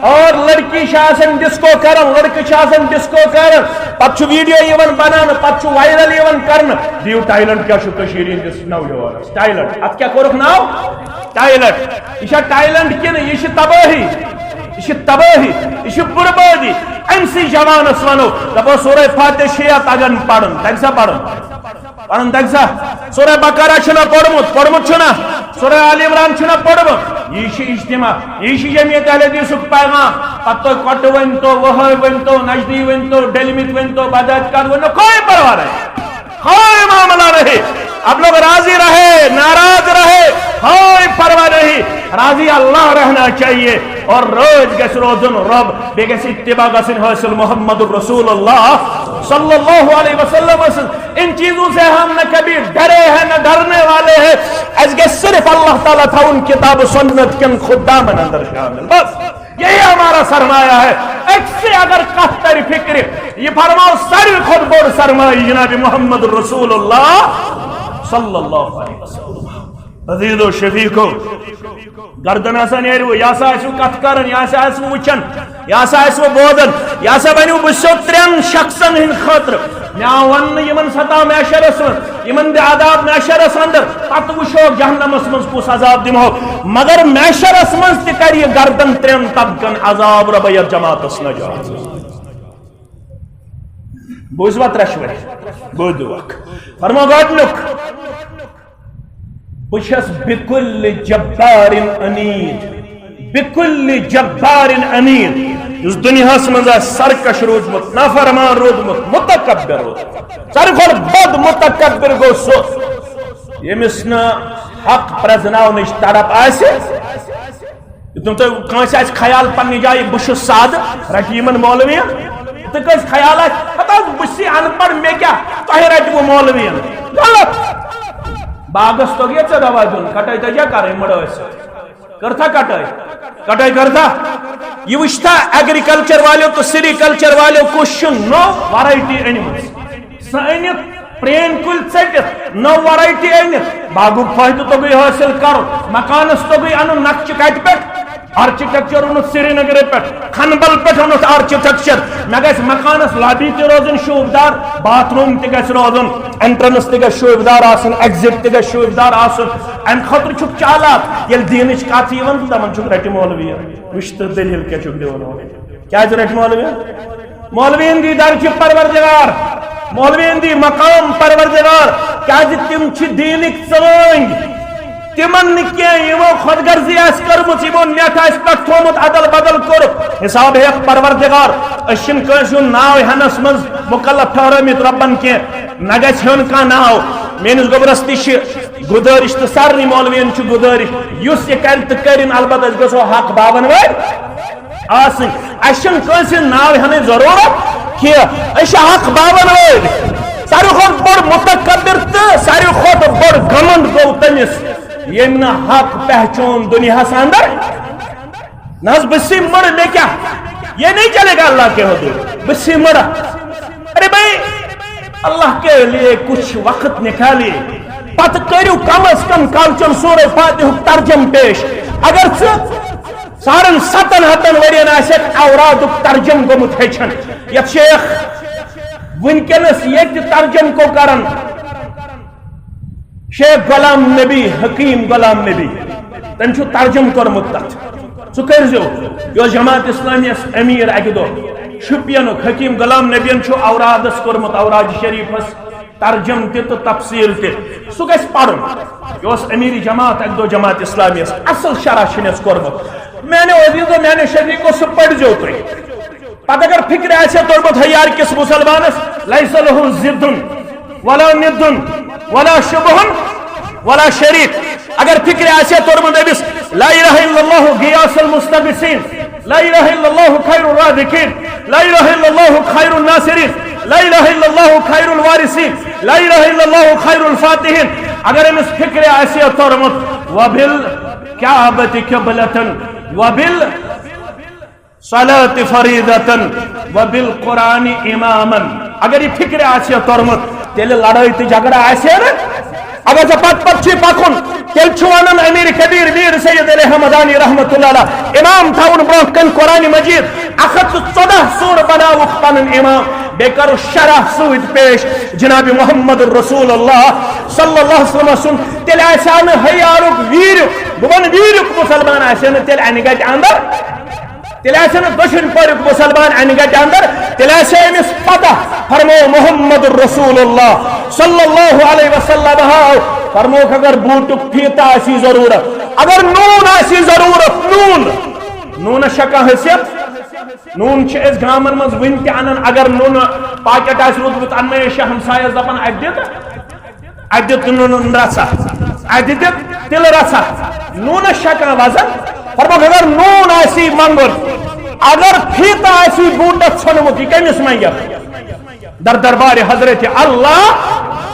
اور لڑکی چھِ آسان ڈسکو کران، لڑکہٕ چھِ آسان ڈسکو کران، پتہٕ چھُ ویڈیو یِوان بناونہٕ، پتہٕ چھُ وائرل یِوان کرنہٕ۔ دِیِو ٹیلنٹ کیٛاہ چھُ کٔشیٖرِ ہٕنٛدِس نوجوانس؟ ٹیلنٹ۔ اتھ کیٛاہ کوٚرُکھ ناو؟ ٹیلنٹ۔ یہِ چھا ٹیلنٹ کِنہٕ یہِ چھِ تبٲہی؟ یہِ چھِ تبٲہی، یہِ چھِ بربٲدی۔ أمۍ سٕے جوانس ونو، دپو سورہ فاتحہ چھُ یا تگان پرُن، تگہِ سا پرُن؟ پرُن تگہِ سا؟ سورہ بقرہ چھُنہ پوٚرمُت؟ پوٚرمُت چھُنہ؟ سورہ آل عمران چھُنہ پوٚرمُت؟ یہِ چھُ اجتماع، یہِ چھُ جمعیت اہل حدیثُک پیغام۔ پتہٕ تُہۍ کۄٹہٕ ؤنۍتو، وہٲبۍ ؤنۍتو، نجدی ؤنۍتو، ڈلمِتۍ ؤنۍتو، بدعت کر ؤنۍتو، کوئی پرواہ نہیں، کوئی معاملہ نہیں۔ آپ لوگ راضی رہے، ناراض رہے، کوئی پرواہ نہیں، راضی اللہ رہنا چاہیے۔ اور رٲضۍ گژھِ روزُن رۄب، بیٚیہِ گژھِ اتباع گژھٕنۍ حٲصِل محمد رسول اللہ صلی اللہ علیہ وسلم سٕنٛز۔ ان چیزوں سے ہم نہ کبھی ڈرے ہیں، نہ ڈرنے والے ہیں۔ اسہِ گژھِ صرف اللہ تعالیٰ تھاوُن کتاب و سنت کٮ۪ن خدامن اندر شامل۔ بس، یہی ہمارا سرمایہ ہے۔ أکۍ سٕے اگر کتھ ترِ فکرِ، یہِ فرماو ساروی کھۄتہٕ بوٚڑ سرمایہ جناب محمد رسول اللہ صلی اللہ علیہ وسلم۔ عزیز و شفیق ہو، گردن ہسا نیرِوٕ، یہِ ہسا آسِوٕ کتھ کران، یہِ ہسا آسِوٕ وٕچھان، یہِ ہسا آسِوٕ بوزان، یہِ ہسا ونِو، بہٕ چھُسو ترٛٮ۪ن شخصن ہٕنٛدِ خٲطرٕ، مےٚ آو وننہٕ یِمن ستاو محشرس منٛز، یِمن دِ عذاب محشرس اندر، پتہٕ وٕچھو جہنمس منٛز کُس عذاب دِمہو، مگر محشرس منٛز تہِ کرِ یہِ گردن ترٛٮ۪ن طبقن عذاب، رۄبہ یتھ جماعتس نجات۔ بوٗزوا ترٛٮ۪شوَے؟ بوٗزِو اکھ۔ فرماو گۄڈٕنیُک۔ بہٕ چھَس بِکُلِ جَبّارٍ عَنیٖد، بِکُلِ جَبّارٍ عَنیٖد۔ یُس دُنیاہَس منٛز آسہِ سرکش روٗدمُت، نافرمان روٗدمُت، مُتکبر روٗدمُت، ساروی کھۄتہٕ بوٚڑ مُتکبر گوٚو سُہ، ییٚمِس نہٕ حق پرٛزناونٕچ تڑپ آسہِ۔ یُتھ نہٕ تۄہہِ کٲنٛسہِ آسہِ خیال پننہِ جایہِ بہٕ چھُس سادٕ، رٹہِ یِمن مولوین۔ تہٕ کٲنٛسہِ خیال آسہِ، ہتہٕ حظ بہٕ چھُسٕے ان پڑھ، مےٚ کیٛاہ، تۄہہِ رٹہِ بہٕ مولوین۔ غلط۔ باغس توٚگ یا ژےٚ دوا دیُن، کٹٲے تۄہہِ کیٛاہ کرٕنۍ مٔڑٲے سۭتۍ؟ کٔرتھا کٹٲے؟ کٹٲے کٔرتھا؟ یہِ وٕچھتھا ایگریکلچر والیو تہٕ سیریکلچر والیو کُس چھُ نوٚو ورایٹی أنمٕژ؟ سُہ أنِتھ پرٛٲنۍ کُلۍ ژٔٹِتھ، نٔو ورایٹی أنِتھ، باغُک فٲیدٕ توٚگُے حٲصِل کرُن، مکانس توٚگُے انُن نقشہٕ کتہِ پٮ۪ٹھ؟ آرکیٹیکچر اوٚنُتھ سرینگرٕ پٮ۪ٹھ، کھنبل پٮ۪ٹھ اوٚنُتھ آرکیٹیکچر۔ مےٚ گژھِ مکانس لابی تہِ روزٕنۍ شوٗبدار، باتھ روٗم تہِ گژھِ روزُن، انٹرنس تہِ گژھِ شوٗبدار آسُن، ایگزٹ تہِ گژھِ شوٗبدار آسُن۔ امہِ خٲطرٕ چھُکھ چالاک، ییٚلہِ دیٖنٕچ کتھ یِوان تہٕ دپان چھُکھ رٹہِ مولوی، وٕچھ تہٕ دٔلیٖل کیٛاہ چھُکھ دِوان اورٕ۔ کیٛازِ رٹہِ مولوی؟ مولوین دی درجہ پروردگار، مولوین دی مقام پروردگار، کیازِ تِم چھِ دیٖنٕکۍ ژٲنٛگۍ۔ تِمن نہٕ کینٛہہ، یِمو خود غرضی آسہِ کٔرمٕژ، یِمو نٮ۪ٹ آسہِ پٮ۪ٹھ تھوٚومُت ادل بدل کوٚرُکھ۔ حساب ہیٚکھ پروردگار، أسۍ چھِنہٕ کٲنٛسہِ ہُنٛد ناو ہٮ۪نس منٛز مُکلف ٹھہرٲمٕتۍ رۄبن کینٛہہ۔ نہ گژھِ ہیوٚن کانٛہہ ناو۔ میٲنِس گوٚبرس تہِ چھِ گُزٲرِش تہٕ سارنٕے مولوین چھِ گُزٲرِش، یُس یہِ کرِ تہٕ کٔرِن، البتہ أسۍ گژھو حق باون وٲلۍ آسٕنۍ۔ اَسہِ چھُنہٕ کٲنٛسہِ ہُنٛد ناو ہٮ۪نٕچ ضروٗرت کینٛہہ۔ أسۍ چھِ حق باون وٲلۍ۔ ساروی کھۄتہٕ بوٚڑ متکبر تہٕ ساروی کھۄتہٕ بوٚڑ گھمنڈ گوٚو تٔمِس، ییٚمۍ نہٕ حق پہچون دُنیاہس اندر۔ نہ حظ، بہٕ چھُسٕے مٔڑ، مےٚ کیٛاہ؟ یہ نہیں چلے گا اللہ کے حضور، بہٕ چھُسٕے مٔڑ۔ ارے بھائی، اللہ کے لیے کچھ وقت نکالیے۔ پتہٕ کٔرِو کم از کم کالچن سورہ فاتحُک ترجم پیش۔ اگر ژٕ ساڑن ستن ہتن ورین آسیکھ اورادُک ترجم گوٚمُت ہیٚچھن۔ یتھ شیخ وٕنکیٚنس ییٚتہِ ترجم کو کران، شیخ غلام نبی، حکیم غلام نبی، تٔمۍ چھُ ترجم کوٚرمُت تتھ۔ سُہ کٔرۍزیو۔ یہِ اوس جماعت اسلامی یس امیر اکہِ دۄہ شُپینُک، حکیم غلام نبین چھُ اورادس کوٚرمُت، اوراد شریفس ترجم تہِ تہٕ تفسیر تہِ۔ سُہ گژھِ پرُن۔ یہِ اوس امیر جماعت اکہِ دۄہ جماعت اسلامی یس، اصل شرح چھُنہٕ یس کوٚرمُت۔ میانیو عزیزو، میانیو شفیقو، سُہ پٔرۍزیو تُہۍ۔ پتہٕ اگر فکرِ آسہِ ہے توٚرمُت، ہے یار کِس مسلمانس، لیس لہ ضد ولا ند ولا شبہ ولا شریک۔ اگر فکرِ آسہِ ہے توٚرمُت أمِس، لا الہ الا اللہ غیاث المستغیثین، لا الہ الا اللہ خیر الرازقین، لا الہ الا اللہ خیر الناصرین، لا الہ الا اللہ خیر الوارثین، لا الہ الا اللہ خیر الفاتحین، اگر أمِس فِکرِ آسہِ ہے توٚرمُت، وَبِالْكَعْبَةِ قِبْلَةً وَبِالْصَلَاةِ فَرِيضَةً وَبِالْقُرْآنِ إِمَامًا، اگر یہِ فِکرِ آسہِ ہے توٚرمُت، تیٚلہِ لڑٲے تہٕ جھگڑٕ آسہِ ہے نہٕ۔ اگر ژےٚ پتہٕ پتہٕ چھُے پکُن، تیٚلہِ چھُ ونان امیر کبیر میر سید علی حمدانی رحمۃ اللہ علیہ، امام تھاوُن برونٛہہ کنہِ قرآن مجید، اکھ ہتھ تہٕ ژۄدہ سورٕ بناوُکھ پنٕنۍ امام، بیٚیہِ کرو شرح سۭتۍ پیش جناب محمد رسول اللہ صلی اللہ علیہ وسلم سُنٛد۔ تیٚلہِ آسہِ ہا نہٕ ہیارُک ویٖریُک، بہٕ ونہٕ ویٖریُک مسلمان آسہِ ہا نہٕ تیٚلہِ انہِ گٹہِ اندر، تیٚلہِ آسہِ ہا نہٕ دٔچھُن پوریُک مسلمان انہِ گٹہِ اندر، تیٚلہِ آسہِ ہا أمِس پتہ۔ فرمو محمد رسول اللہ صلی اللہ علیہ وسلم ہاو، فرموکھ اگر بوٗٹُک فیٖتہٕ آسی ضروٗرت، اگر نوٗن آسی ضروٗرت، نوٗن، نوٗنس چھا کانٛہہ حیثیت؟ نوٗن چھِ أسۍ گامن منٛز وٕنہِ تہِ انان، اگر نوٗنہٕ پاکیٹ آسہِ روٗدمُت اننَے، أسۍ چھِ ہمسایس دپان، اتہِ دِ تہٕ، اتہِ دِ تہٕ نوٗنہٕ رژھا، اتہِ دِ تِلہٕ رژھا۔ نوٗنس چھا کانٛہہ وزن؟ فرموکھ اگر نوٗن آسی منٛگُن، اگر فیٖتہٕ آسی بوٗٹس ژھیوٚنمُت، یہِ کٔمِس منٛگہِ؟ در دربارِ حضرت اللہ،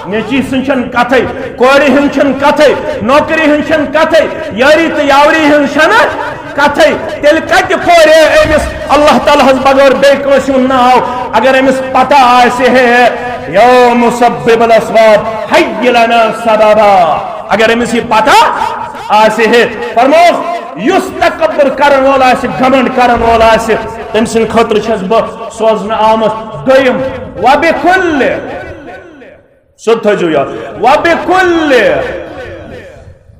نیٚچی سٕنٛز چھَنہٕ کتھے، کورِ ہٕنٛز چھَنہٕ کتھے، نوکری ہٕنٛز چھَنہٕ کتھے، یٲری تہٕ یاوری ہٕنٛز چھَنہٕ کتھے۔ تیٚلہِ کتہِ پھورِ أمِس اللہ تعالیٰ ہس بغٲر بیٚیہِ کٲنٛسہِ ہُنٛد ناو؟ اگر أمِس پتہ آسہِ ہے، یا مسبب الاسباب، حی لنا سببا، اگر أمِس یہِ پتہ آسہِ ہے، فرموکھ، یُس تکبر کرن وول آسہِ، گھمنڈ کرن وول آسہِ، تٔمۍ سٕنٛدِ خٲطرٕ چھَس بہٕ سوزنہٕ آمٕژ۔ دوٚیِم، وَبِكُلِّ، سیوٚد تھٲیزیو یاد، وَبِكُلِّ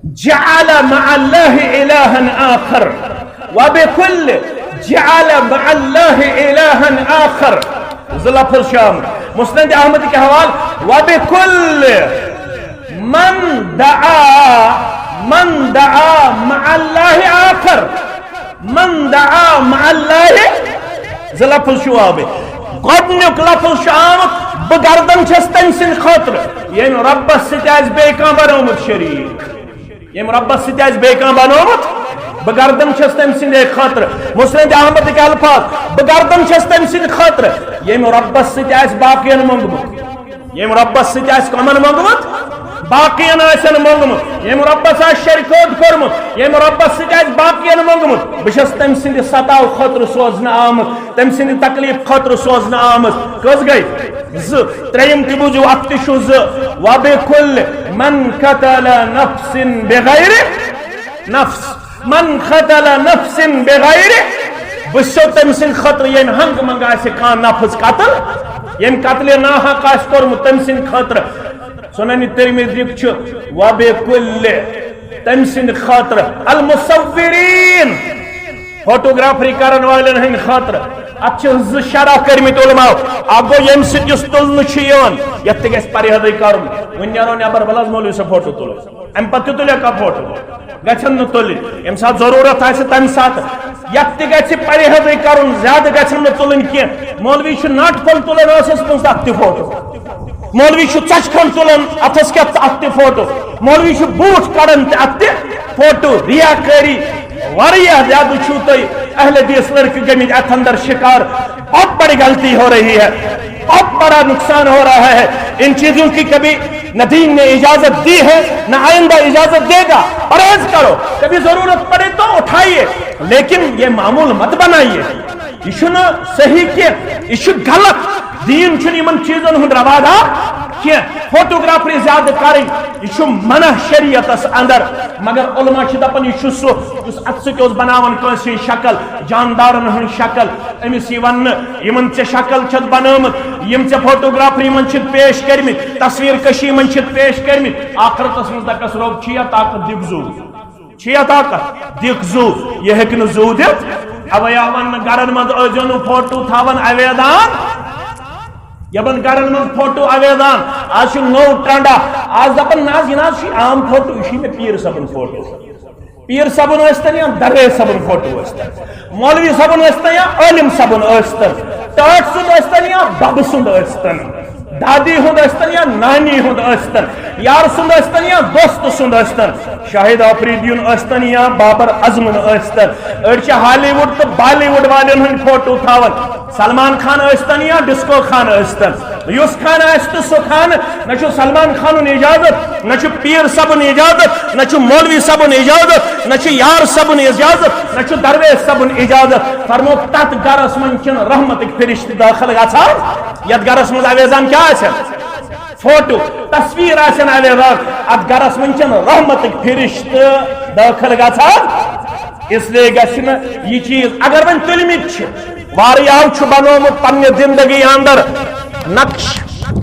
جَعَلَ مَعَ اللَّهِ إِلَٰهًا آخَرَ، وَبِكُلِّ جَعَلَ مَعَ اللَّهِ إِلَٰهًا آخَرَ۔ زٕ لفظ چھِ آمٕتۍ مسند احمد کہِ حوالہٕ، وَبِكُلِّ مَنْ دَعَا، مَنْ دَعَا مَعَ اللَّهِ آخَرَ، مَنْ دَعَا مَعَ اللَّهِ، زٕ لفظ چھُ آمٕتۍ۔ گۄڈٕنیُک لفظ چھُ آمُت، بہٕ گردن چھَس تٔمۍ سٕنٛدِ خٲطرٕ، ییٚمۍ رۄبَس سۭتۍ آسہِ بیٚیہِ کانٛہہ بنومُت شریٖک۔ ییٚمۍ رۄبَس سۭتۍ آسہِ بیٚیہِ کانٛہہ بنومُت، بہٕ گردن چھَس تٔمۍ سٕنٛدے خٲطرٕ۔ مسند احمدٕکۍ الفاظ، بہٕ گردن چھَس تٔمۍ سٕنٛدِ خٲطرٕ، ییٚمۍ رۄبَس سۭتۍ آسہِ باقین منٛگمُت۔ ییٚمۍ رۄبَس سۭتۍ آسہِ کمن منٛگمُت؟ باقین آسن منٛگمُت۔ ییٚمۍ رۄبَس آسہِ شرکوت کوٚرمُت، ییٚمۍ رۄبَس سۭتۍ آسہِ باقین منٛگمُت، بہٕ چھَس تٔمۍ سٕنٛدِ ستاو خٲطرٕ سوزنہٕ آمُت، تٔمۍ سٕنٛدِ تکلیف خٲطرٕ سوزنہٕ آمٕژ۔ کٔژ گٔے؟ زٕ۔ ترٛیٚیِم تہِ بوٗزِو، اَتھ تہِ چھُ زٕ۔ وَبِكُلِّ مَنْ قَتَلَ نَفْسٍ بِغَيْرِ نَفْسٍ، مَنْ قَتَلَ نَفْسٍ بِغَيْرِ، بہٕ چھُسو تٔمۍ سٕنٛدِ خٲطرٕ، ییٚمۍ ہنٛگہٕ منٛگہٕ آسہِ کانٛہہ نفس قتل، ییٚمۍ قتلِ ناحق آسہِ کوٚرمُت، تٔمۍ سٕنٛدِ خٲطرٕ۔ سُنن ترمذیُک چھُ، وَبِكُلِّ، تٔمۍ سٕنٛدِ خٲطرٕ، المصورین، فوٹوگرافری کرن والٮ۪ن ہٕنٛدِ خٲطرٕ۔ اتھ چھِ زٕ شرح کٔرمٕتۍ علماء۔ اکھ گوٚو ییٚمہِ سۭتۍ یُس تُلنہٕ چھُ یِوان، یتھ تہِ گژھِ پرہیزٕے کرُن۔ وۄنۍ نیرو نٮ۪بر، ولہٕ حظ مولوی صٲب فوٹو تُلو۔ امہِ پتہٕ تہِ تُلیا کانٛہہ فوٹو؟ گژھن نہٕ تُلٕنۍ۔ ییٚمہِ ساتہٕ ضروٗرت آسہِ تمہِ ساتہٕ۔ یتھ تہِ گژھِ پرہیزٕے کرُن، زیادٕ گژھن نہٕ تُلٕنۍ کینٛہہ۔ مولوی چھُ ناٹہِ پھوٚل تُلان ٲسس منٛز، تتھ تہِ فوٹو۔ مولوی چھُ ژۄچہِ کھنٛڈ تُلان، اتھس کیتھ، اتھ تہِ فوٹو۔ مولوی چھُ بوٗٹھ کڑان تہِ، اتھ تہِ فوٹو۔ ریاکٲری واریاہ زیادٕ چھُو تُہۍ اہل حدیث لڑکہٕ گٔمٕتۍ اتھ اندر شکار۔ بہت بڑی غلطی ہو رہی ہے، بہت بڑا نقصان ہو رہا ہے۔ ان چیزوں کی کبھی نہ دین نے اجازت دی ہے، نہ آئندہ اجازت دے گا۔ پرہیز کرو، کبھی ضرورت پڑے تو اٹھائیے، لیکن یہ معمول مت بنائیے۔ یہ چھُنہٕ صحیح کینٛہہ، یہ چھُ غلط۔ دین چھُنہٕ یِمن چیزن ہُنٛد روادار کینٛہہ۔ فوٹوگرافری زیادٕ کرٕنۍ، یہ چھُ منع شریعتس اندر، مگر علماء چھِ دپان، یہ چھُ سُہ یُس اتھٕ سۭتۍ اوس بناوان کٲنٛسہِ ہٕنٛز شکل، جاندارن ہٕنٛز شکل، أمِس یی وننہٕ، یِمن ژےٚ شکل چھَتھ بنٲومٕژ، یِم ژےٚ فوٹوگرافری منٛز چھِتھ پیش کٔرمٕتۍ، تصویر کشی منٛز چھِتھ پیش کٔرمٕتۍ، آخرتس منٛز دَپٮ۪س رۄب چھُ یا طاقت دِکھ زُو، چھُ یا طاقت دِکھ زُو، یہِ ہیٚکہِ نہٕ زُو دِتھ۔ اوے آو وننہٕ، گرن منٛز ٲسۍزیو نہٕ فوٹو تھاوان اویدان، یِمن گرن منٛز فوٹو اویدان۔ آز چھُ نوٚو ٹرنڈا، آز دپان، نہ حظ، یہِ نہ حظ چھُ عام فوٹو، یہِ چھُ مےٚ پیٖر صٲبُن فوٹو۔ پیٖر صٲبُن ٲسۍتن یا درویش صٲبُن فوٹو ٲسۍتن، مولوی صٲبُن ٲسۍتن یا عٲلِم صٲبُن ٲسۍتن، ٹٲٹھۍ سُنٛد ٲسۍتن یا ببہٕ سُنٛد ٲسۍتن، دادی ہُنٛد ٲسۍتن یا نانی ہُنٛد ٲسۍتن، یار سُنٛد ٲسۍتن یا دوست سُنٛد ٲسۍتن، شاہد آفریدیُن ٲسۍتن یا بابر اعظمُن ٲسۍتن۔ أڑۍ چھِ ہالی وُڈ تہٕ بالی وُڈ والٮ۪ن ہٕنٛدۍ فوٹو تھاوان۔ سلمان خان ٲسۍتن یا ڈسکو خان ٲسۍتن، یُس خان آسہِ تہٕ سُہ خان، نہ چھُ سلمان خانُن اجازت، نہ چھُ پیٖر صٲبُن اجازت، نہ چھُ مولوی صٲبُن اجازت، نہ چھُ یار صٲبُن اجازت، نہ چھُ درویش صٲبُن اجازت۔ فرموو، تتھ گرس منٛز چھِنہٕ رحمتٕکۍ فرشتہٕ دٲخل گژھان، یتھ گرس منٛز اویزان کیٛاہ آسن؟ فوٹو، تصویر آسن اویزان، اتھ گرس منٛز چھِنہٕ رحمتٕکۍ فرشتہٕ دٲخل گژھان۔ اس لیے گژھِ نہٕ یہِ چیٖز، اگر وۄنۍ تُلمٕتۍ چھِ، واریاہو چھُ بنومُت پننہِ زندگی اندر نقش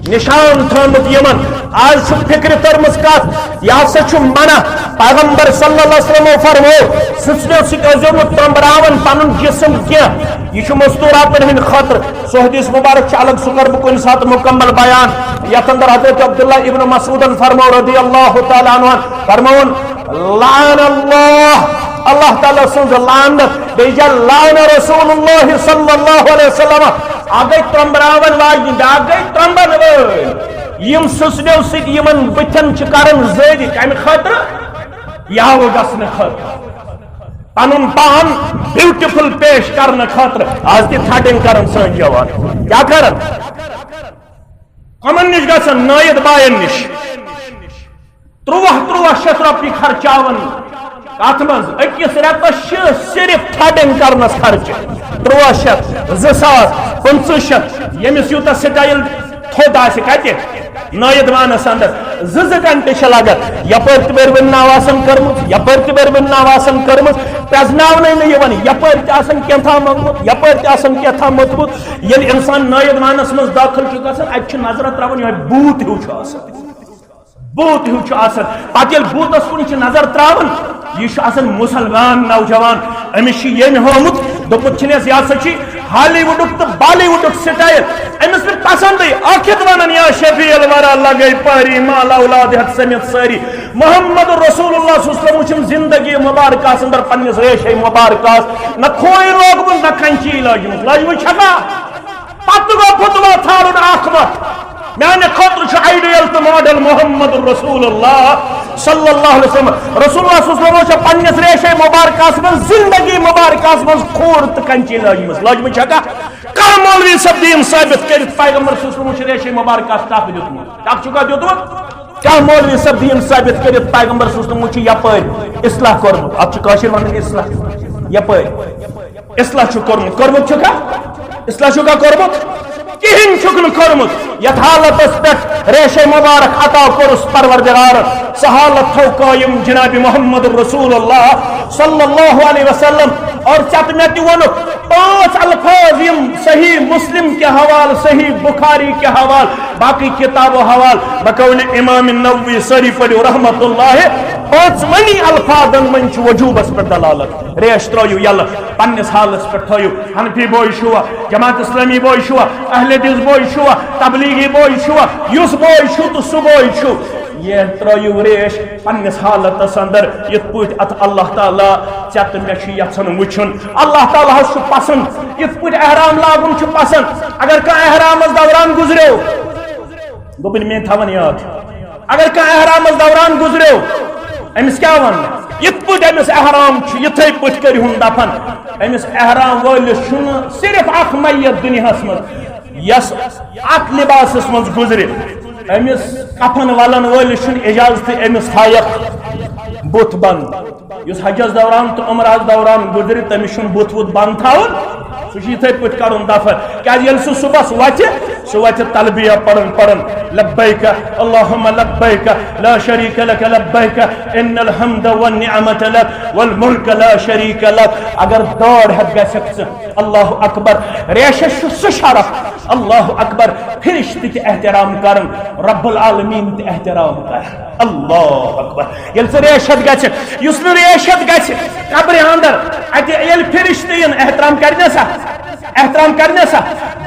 نشان تھومُت یِمن۔ آز چھُ فکرِ تٔرمٕژ کتھ، یہِ ہسا چھُ منع۔ پیغمبر صلی اللہ علیہ وسلمو فرموو، سٕژنیو سۭتۍ ٲسۍزیو نہٕ ترٛنٛبراوان پنُن جسم کینٛہہ۔ یہِ چھُ مستوراتن ہٕنٛدِ خٲطرٕ۔ سُہ حدیث مبارک چھُ الگ، سُہ کرٕ بہٕ کُنہِ ساتہٕ مکمل بیان۔ یتھ اندر حضرت عبداللہ ابن مسعودن فرموو رضی اللہ تعالیٰ عنہ، فرمووُن، لعن اللہ، اللہ تعالیٰ سٕنٛز لعنت، بیٚیہِ چھےٚ لعن رسول اللہ صلی اللہ علیہ وسلم۔ اکھ گٔے ترٛنٛبراون واجنہِ، بیٛاکھ گٔے ترٛنٛبن وٲلۍ۔ یِم سٕژنیو سۭتۍ یِمن بٕتھٮ۪ن چھِ کران زٲدِ، کمہِ خٲطرٕ؟ یاوٕ گژھنہٕ خٲطرٕ، پنُن پان بیوٹیفل پیش کرنہٕ خٲطرٕ۔ آز تہِ تھڈنگ کران سٲنۍ جوان، کیٛاہ کران؟ کمن نِش گژھان؟ نٲیِد باین نِش۔ ترٛواہ، ترٛواہ شیٚتھ رۄپیہِ خرچاوان۔ کتھ منٛز؟ أکِس رٮ۪تس چھِ صرف تھڈنگ کرنس خرچہٕ۔ ترٛواہ شیٚتھ، زٕ ساس، پٕنٛژٕہ شیٚتھ، ییٚمِس یوٗتاہ سٹایل تھوٚد آسہِ۔ کتہِ؟ نٲیِد وانس اندر۔ زٕ زٕ گھنٹہٕ چھِ لگان۔ یپٲرۍ تہِ بٔرۍ وٕنہِ ناو آسان کٔرمٕژ، یپٲرۍ تہِ بٔرۍ وٕنہِ ناو آسان کٔرمٕژ۔ پرٛزناونَے نہٕ یِوان۔ یپٲرۍ تہِ آسان کینٛہہ تام موٚتمُت، یپٲرۍ تہِ آسان کینٛہہ تام موٚتمُت۔ ییٚلہِ انسان نٲیِد وانس منٛز دٲخل چھُ گژھان، اتہِ چھُ نظرہ ترٛاوان، یِہوٚے بھوٗت ہیوٗ چھُ آسان۔ بھوٗت ہیوٗ چھُ آسان۔ پتہٕ ییٚلہِ بھوٗتس کُن چھِ نظر ترٛاوان، یہِ چھُ آسان مُسلمان نوجوان۔ أمِس چھُ ییٚمۍ ہوومُت، دوٚپمُت چھُنَس، یہِ ہسا چھُ ہالی وُڈُک تہٕ بالی وُڈُک سٹایل۔ أمِس نہٕ پسندٕے۔ ٲخِر ونان، یا شفیع الورا لگے پاری، مال اولاد ہتھ سمیت سٲری۔ محمد رسول اللہ صلی اللہ علیہ وسلم وٕچھُن زندگی مبارکس اندر پننِس ریشے مبارکس نہ کھوے لوگمُت، نہ کنچی لٲجمٕژ۔ لٲجمٕژ چھکا؟ پتہٕ گوٚو فتوا ژھانڈُن اکھ وتھ۔ میانہِ خٲطرٕ چھُ آئیڈیل تہٕ ماڈل محمد رسول اللہ صلی اللہ علیہ وسلم۔ رسول اللہ صلی اللہ علیہ وسلم چھُ پننِس ریشے مبارکس منٛز، زندگی مبارکس منٛز کھوٗر تہٕ کنچی لٲجمٕژ۔ لٲجمٕژ چھکا؟ کانٛہہ مولوی صٲب دِیِن ثٲبت کٔرِتھ، پیغمبر صلی اللہ علیہ وسلم چھُ ریشے مبارکس ٹکھ دیُتمُت؟ ٹکھ چھُکا دیُتمُت؟ کانٛہہ مولوی صٲب دِیِن ثٲبت کٔرِتھ، پیغمبر صلی اللہ علیہ وسلم چھُ یپٲرۍ اصلاح کوٚرمُت؟ اتھ چھُ کٲشِر ونان اصلاح۔ یپٲرۍ اصلاح چھُ کوٚرمُت، کوٚرمُت چھُکھا؟ اصلاح چھُکھا کوٚرمُت؟ کِہیٖنۍ چھُکھ نہٕ کوٚرمُت۔ یتھ حالتس پٮ۪ٹھ ریشے مبارک عطا کوٚرُس پروردگارن، سۄ حالت تھٲو قٲیِم جناب محمد رسول اللہ صلی اللہ علیہ وسلم۔ اور ژےٚ تہٕ مےٚ تہِ ووٚنُکھ پانٛژھ الفاظ، یِم صحیح مسلم کے حوالہٕ، صحیح بخاری کے حوالہٕ، باقی کتابو حوالہٕ، بقول امام نووی، سٲری پٔرِو رحمت اللہ، پانٛژوٕنی الفاظن منٛز چھُ وجوبس پٮ۪ٹھ دلالت۔ ریش ترٲیِو یلہٕ، پننِس حالس پٮ۪ٹھ تھٲیِو۔ حنفی بوے چھُوا، جماعت اسلامی بوے چھُوا، اہل حدیث بوے چھُوا، تبلیغی بوے چھُوا، یُس بوے چھُ تہٕ سُہ بوے چھُ۔ یہِ ترٲیِو ریش پننِس حالتس اندر، یِتھ پٲٹھۍ اتھ اللہ تعالیٰ ژےٚ تہٕ مےٚ چھُ یژھان وٕچھُن۔ اللہ تعالیٰ ہس چھُ پسند، یِتھ پٲٹھۍ احرام لاگُن چھُ پسند۔ اگر کانٛہہ احرامس دوران گُزریو، دوٚپُن، مےٚ تھاوان یاد، اگر کانٛہہ احرامس دوران گُزریو، أمِس کیٛاہ وننہٕ؟ یِتھ پٲٹھۍ أمِس احرام چھُ، یِتھے پٲٹھۍ کٔرِہُن دفن۔ أمِس احرام وٲلِس چھُنہٕ صرف اکھ میت دُنیاہس منٛز، یۄس اتھ لباسس منٛز گُزرِ، أمِس کفن ولن وٲلِس چھُنہٕ اجازت أمِس تھایکھ بُتھ بنٛد۔ یُس حجس دوران تہٕ عمرہس دوران گُزرِ، تٔمِس چھُنہٕ بُتھ وُتھ بنٛد تھاوُن، سُہ چھُ یِتھے پٲٹھۍ کرُن دفن۔ کیازِ ییٚلہِ سُہ صبحس وۄتھِ، سُہ وۄتھِ تلبیہ پران پران، لبیک اللہم لبیک، لا شریک لک لبیک، ان الحمد والنعمت لک والملک لا شریک لک۔ اگر دٲڑ ہٮ۪تھ گژھکھ ژٕ، اللہ اکبر، ریشس چھُ سُہ شرف، اللہ اکبر، فرشتہٕ تہِ احترام کران، رب العالمین تہِ احترام کران۔ اللہ اکبر۔ ییٚلہِ ژٕ ریش ہٮ۪تھ گژھکھ، یُس نہٕ ریش ہٮ۪تھ گژھِ قبرِ اندر، اتہِ ییٚلہِ فرشتہٕ یِن، احترام کرِ نہ سا؟ احترام کرِ نہ سا؟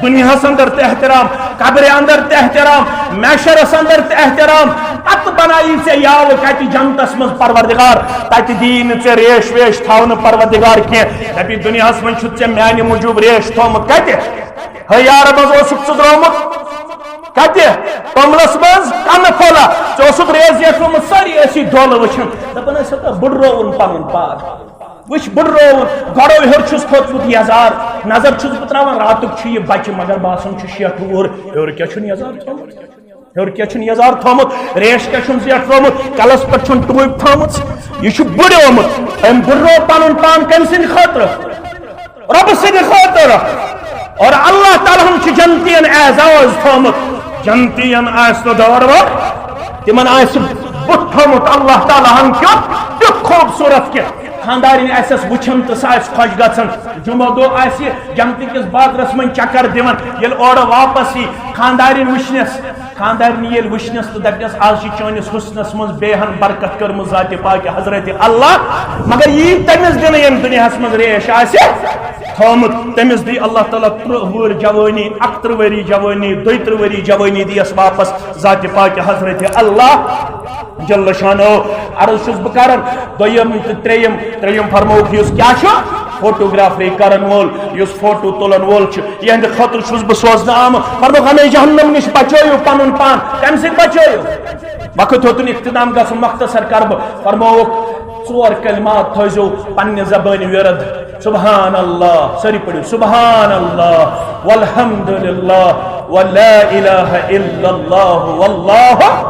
دُنیاہس اندر تہِ احترام، قبرِ اندر تہِ احترام، محشرس اندر تہِ احترام۔ پتہٕ بنایی ژےٚ یاوٕ کتہِ جنتس منٛز پروردگار، تتہِ دِیی نہٕ ژےٚ ریش ویش تھاونہٕ پروردگار کینٛہہ۔ دپی، دُنیاہس منٛز چھُتھ ژےٚ میانہِ موٗجوٗب ریش تھومُت کتہِ؟ ہے یار، منٛز اوسُکھ ژٕ درٛامُت؟ کتہِ؟ توٚملس منٛز کنہٕ پھوٚلہ۔ ژےٚ اوسُتھ ریز زیٹھومُت، سٲری ٲسی دولہٕ وٕچھان۔ دپان ٲسۍ، ہتا بٕڈرووُن پنُن پان۔ وٕچھ، بہٕ ڈرووُن، گۄڈو ہیوٚر چھُس کھوٚتمُت یزار، نظر چھُس بہٕ تراوان، راتُک چھُ یہِ بچہِ، مگر باسان چھُ شیٹھ وُہُر۔ ہیوٚر کیٛاہ چھُن یزار تھوٚمُت؟ ہیوٚر کیٛاہ چھُن یزار تھوٚمُت؟ ریش کیٛاہ چھُن زیٹھ ترٛوومُت؟ کلس پٮ۪ٹھ چھُن ٹوٗپۍ تھٲومٕژ؟ یہِ چھُ بٕڈیومُت۔ أمۍ بٕڈرو پنُن پان کٔمۍ سٕنٛدِ خٲطرٕ؟ رۄبہٕ سٕنٛدِ خٲطرٕ۔ اور اللہ تعالیٰ ہن چھُ جنتین اعزاز تھوٚمُت۔ جنتین آسہِ نہٕ دور وور، تِمن آسہِ بُتھ تھوٚمُت اللہ تعالیٰ ہن کیُتھ، تیُتھ خوٗبصوٗرت کہِ خانٛدارِنۍ آسٮ۪س وٕچھان تہٕ سۄ آسہِ خۄش گژھان۔ جمعہ دۄہ آسہِ جنتہٕ کِس بازرس منٛز چکر دِوان، ییٚلہِ اورٕ واپس یی خانٛدارِنۍ وٕچھنس، خانٛدارِنۍ ییٚلہِ وٕچھنس تہٕ دپنس، "از چھِ چٲنِس حسنس منٛز بیٚیہِ ہن برکت کٔرمٕژ ذاتِ پاکہِ حضرت اللہ"، مگر یی تٔمِس دِنہٕ ییٚمہِ دُنیاہس منٛز ریش آسہِ تھٲومٕژ، تٔمِس دی اللہ تعالیٰ ترٕٛہ وُہٕر جوٲنی، اکترٕٛہ ؤری جوٲنی، دۄیترٕٛہ ؤری جوٲنی دیس واپس ذاتِ پاکہِ حضرت اللہ جل شانہ۔ عرض چھُس بہٕ کران، دوٚیِم تہٕ ترٛیٚیِم، ترٛیٚیِم فرمووُکھ، یُس کیٛاہ چھُ؟ فوٹوگرافری کرن وول، یُس فوٹو تُلن وول چھُ، یِہنٛدِ خٲطرٕ چھُس بہٕ سوزنہٕ آمُت۔ فرمووُکھ، ہمے جہنم نِش بچٲیِو پنُن پان۔ کمہِ سۭتۍ بچٲیِو؟ وقت ہیوٚتُن اختتام گژھُن، مختصر کرٕ بہٕ۔ فرمووُکھ، ژور کلمات تھٲیزیو پننہِ زبٲنۍ ورد۔ سبحان اللہ، سٲری پٔرِو، سبحان اللہ، والحمد للہ، ولا الہ الا اللہ، واللہ۔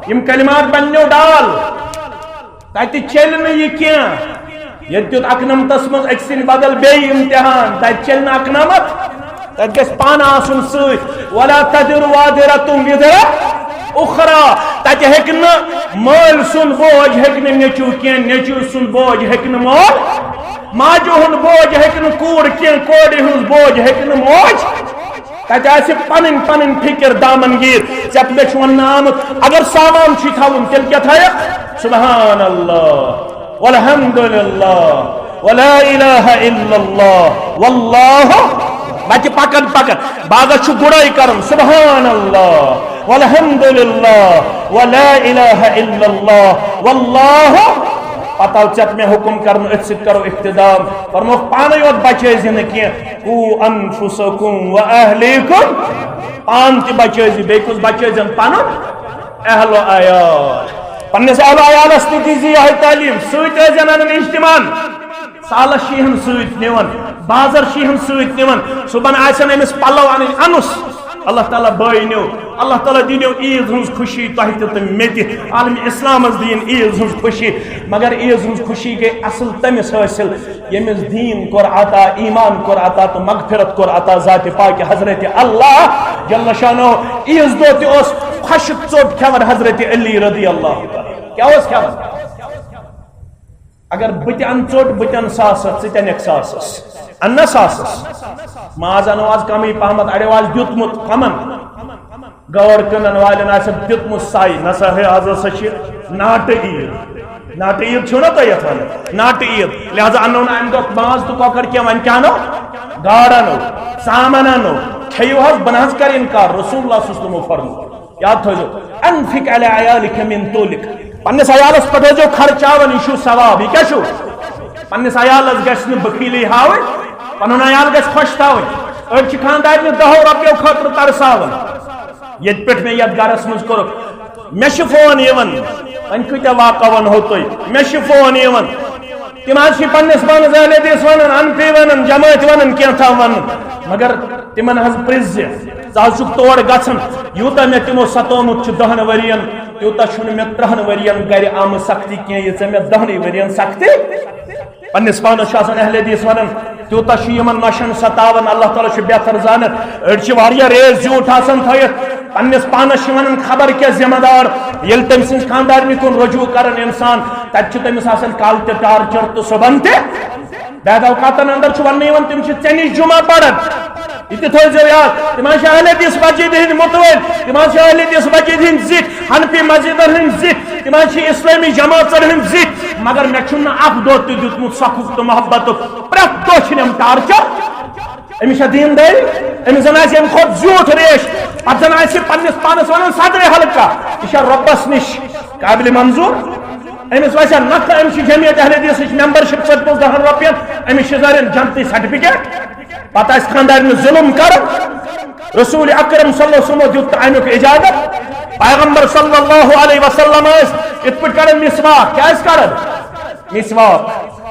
یِم کلمات بننیو ڈال، تتہِ چلہِ نہٕ یہِ کینٛہہ۔ ییٚتہِ دیُت اکنمتس منٛز أکۍ سٕنٛدِ بدل بیٚیہِ امتحان، تتہِ چلہِ نہٕ اکنمت، تتہِ گژھِ پانہٕ آسُن سۭتۍ۔ ولا تزر وازرة وزر اخرى۔ تتہِ ہیٚکہِ نہٕ مٲلۍ سُنٛد بوج ہیٚکہِ نہٕ نیٚچو کینٛہہ، نیٚچو سُنٛد بوج ہیٚکہِ نہٕ مول، ماجہِ ہُنٛد بوج ہیٚکہِ نہٕ کوٗر کینٛہہ، کورِ ہُنٛد بوج ہیٚکہِ نہٕ موج۔ تتہِ آسہِ پنٕنۍ پنٕنۍ فکر دامنگیر۔ ژےٚ مےٚ چھُ وننہٕ آمُت، اگر سامان چھُے تھاوُن، تیٚلہِ کیٛاہ تھٲیکھ؟ سبحان اللہ، والحمد للہ، ولا الہ الا اللہ، واللہ۔ بچہِ پکان پکان، باغس چھُ گُڑٲے کرُن، سبحان اللہ، والحمد للہ، ولا الہ الا اللہ، واللہ۔ پتہٕ آو ژےٚ مےٚ حکم کرنہٕ، أتھۍ سۭتۍ کرو اختتام۔ فرمووُکھ، پانے یوت بچٲے زِ نہٕ کینٛہہ، قوا انفسکم و اہلیکم، پان تہِ بچٲے زِ، بیٚیہِ کُس بچٲے زن؟ پنُن اہل و عیال۔ پننِس اہل و عیالس تہِ دی زِ یہے تعلیم، سۭتۍ ٲسۍ زن انان اجتماعن۔ سالس چھِ یِہن سۭتۍ نِوان، بازر چھِ یِہن سۭتۍ نِوان، صُبحن آسن أمِس پلو انٕنۍ، انُس۔ اللہ تعالیٰ بٲے نیو، اللہ تعالیٰ دِنیو عیٖد ہٕنٛز خوشی تۄہہِ تہِ تہٕ مےٚ تہِ۔ عالم اسلامس دِیِن عیٖد ہٕنٛز خوشی، مگر عیٖد ہٕنٛز خوشی گٔے اصل تٔمِس حٲصِل، ییٚمِس دیٖن کوٚر عطا، ایمان کوٚر عطا تہٕ مغفرت کوٚر عطا ذاتِ پاکہِ حضرت اللہ جل شانہ۔ عیٖذ دۄہ تہِ اوس خۄشٕک ژوٚٹ کھٮ۪وان حضرت علی رضی اللہ تعالیٰ۔ کیٛاہ اوس کھٮ۪وان؟ اگر بہٕ تہِ اَنہٕ ژوٚٹ، بہٕ تہِ اَنہٕ ساسَس، ژٕ تہِ اَنَکھ ساسَس۔ اَنہٕ نا ساسَس؟ ماز اَنو آز کَمٕے پَہمَتھ، اَڑیو آز دیُتمُت کَمَن۔ گٲڑ کٕنَن والٮ۪ن آسٮ۪کھ دیُتمُت سَے، نہ سا ہے، آز ہسا چھِ ناٹہٕ عیٖد۔ ناٹہٕ عیٖد چھِو نا تُہۍ یَتھ وَنان؟ ناٹہٕ عیٖد۔ لہذا اَنو نہٕ اَمہِ دۄہ ماز تہٕ کۄکَر کینٛہہ، وۄنۍ کیٛاہ اَنو؟ گاڈ اَنو، ژامَن اَنو، کھیٚیِو حظ، بہٕ نہ حظ کَرٕ اِنکار، رسول اللہ صلی اللہ علیہ وسلمو فرموو۔ یاد تھٲیزیو، "انفق علی عیالک من طولک"، پننِس عیالس پٮ۪ٹھ ٲسۍزیو خرچاوان، یہِ چھُو ثواب۔ یہِ کیٛاہ چھُو؟ پننِس عیالس گژھِ نہٕ بخیلی ہاوٕنۍ، پنُن عیال گژھِ خۄش تھاوٕنۍ۔ أڑۍ چھِ خانٛدارنہِ دَہو رۄپیو خٲطرٕ ترساوان۔ ییٚتہِ پٮ۪ٹھ مےٚ یتھ گرس منٛز کوٚرُکھ، مےٚ چھِ فون یِوان، وۄنۍ کۭتیٛاہ واقعہ ونہو تۄہہِ، مےٚ چھِ فون یِوان۔ تِم حظ چھِ پننِس پانس اہل حدیث ونان، انفی ونان، جماعت ونان، کینٛہہ تام ونان، مگر تِمن حظ پرٛژھ زِ ژٕ حظ چھُکھ تور گژھان، یوٗتاہ مےٚ تِمو ستومُت چھُ دہن ؤرین، تیوٗتاہ چھُنہٕ مےٚ ترٛہن ؤرین گرِ آمٕژ سختی کینٛہہ، ییٖژاہ مےٚ دہنٕے ؤرین سختی۔ پننِس پانس چھُ آسان اہل حدیث ونان، تیوٗتاہ چھُ یِمن نۄشن ستاوان، اللہ تعالیٰ چھُ بہتر زانان۔ أڑۍ چھِ واریاہ ریز زیوٗٹھ آسان تھٲیِتھ، پننِس پانس چھِ ونان خبر کیٛاہ ذمہ دار۔ ییٚلہِ تٔمۍ سٕنٛزِ خانٛدارنہِ کُن رجوع کران انسان، تتہِ چھُ تٔمِس آسان کالہٕ تہِ ٹارچر تہٕ صبحن تہِ۔ بعض اوقاتن اندر چھُ وننہٕ یِوان، تِم چھِ ژےٚ نِش جمعہ پران۔ یہِ تہِ تھٲیزیو یاد، تِم حظ چھِ اہل حدیث مسجد ہٕنٛدۍ مُتوٲلۍ، تِم حظ چھِ اہل حدیث مسجد ہٕنٛدۍ زِٹھۍ، حنفی مسجدن ہٕنٛدۍ زِٹھۍ، تِم حظ چھِ اسلٲمی جماعژن ہٕنٛدۍ زِٹھۍ، مگر مےٚ چھُنہٕ اکھ دۄہ تہِ دیُتمُت سخُک تہٕ محبتُک۔ پرٛٮ۪تھ دۄہ چھِ یِم ٹارچر۔ أمِس چھےٚ دیٖندٲری، أمِس زن آسہِ اَمہِ کھۄتہٕ زیوٗٹھ ریش، پتہٕ زن آسہِ یہِ پننِس پانس ونان صدرِ حلقہ، یہِ چھےٚ رۄبس نِش قابلِ منظوٗر۔ أمِس وَسہِ ہا نَکھٕ، أمِس چھِ جمعیت اہل حدیثٕچ ممبرشپ ژٔٹمٕژ دَہَن رۄپیَن، أمِس چھِ زَرٮ۪ن جنتی سرٹیفکیٹ۔ پَتہٕ آسہِ خانٛدارنہِ ظُلُم کَرُن۔ رسول اکرم صلی اللہ علیہ وسلم دیُت نہٕ اَمیُک اجازت۔ پیغمبر صلی اللہ علیہ وسلم ٲسۍ یِتھ پٲٹھۍ کَران مسواک۔ کیٛاہ ٲسۍ کَران؟ مسواک۔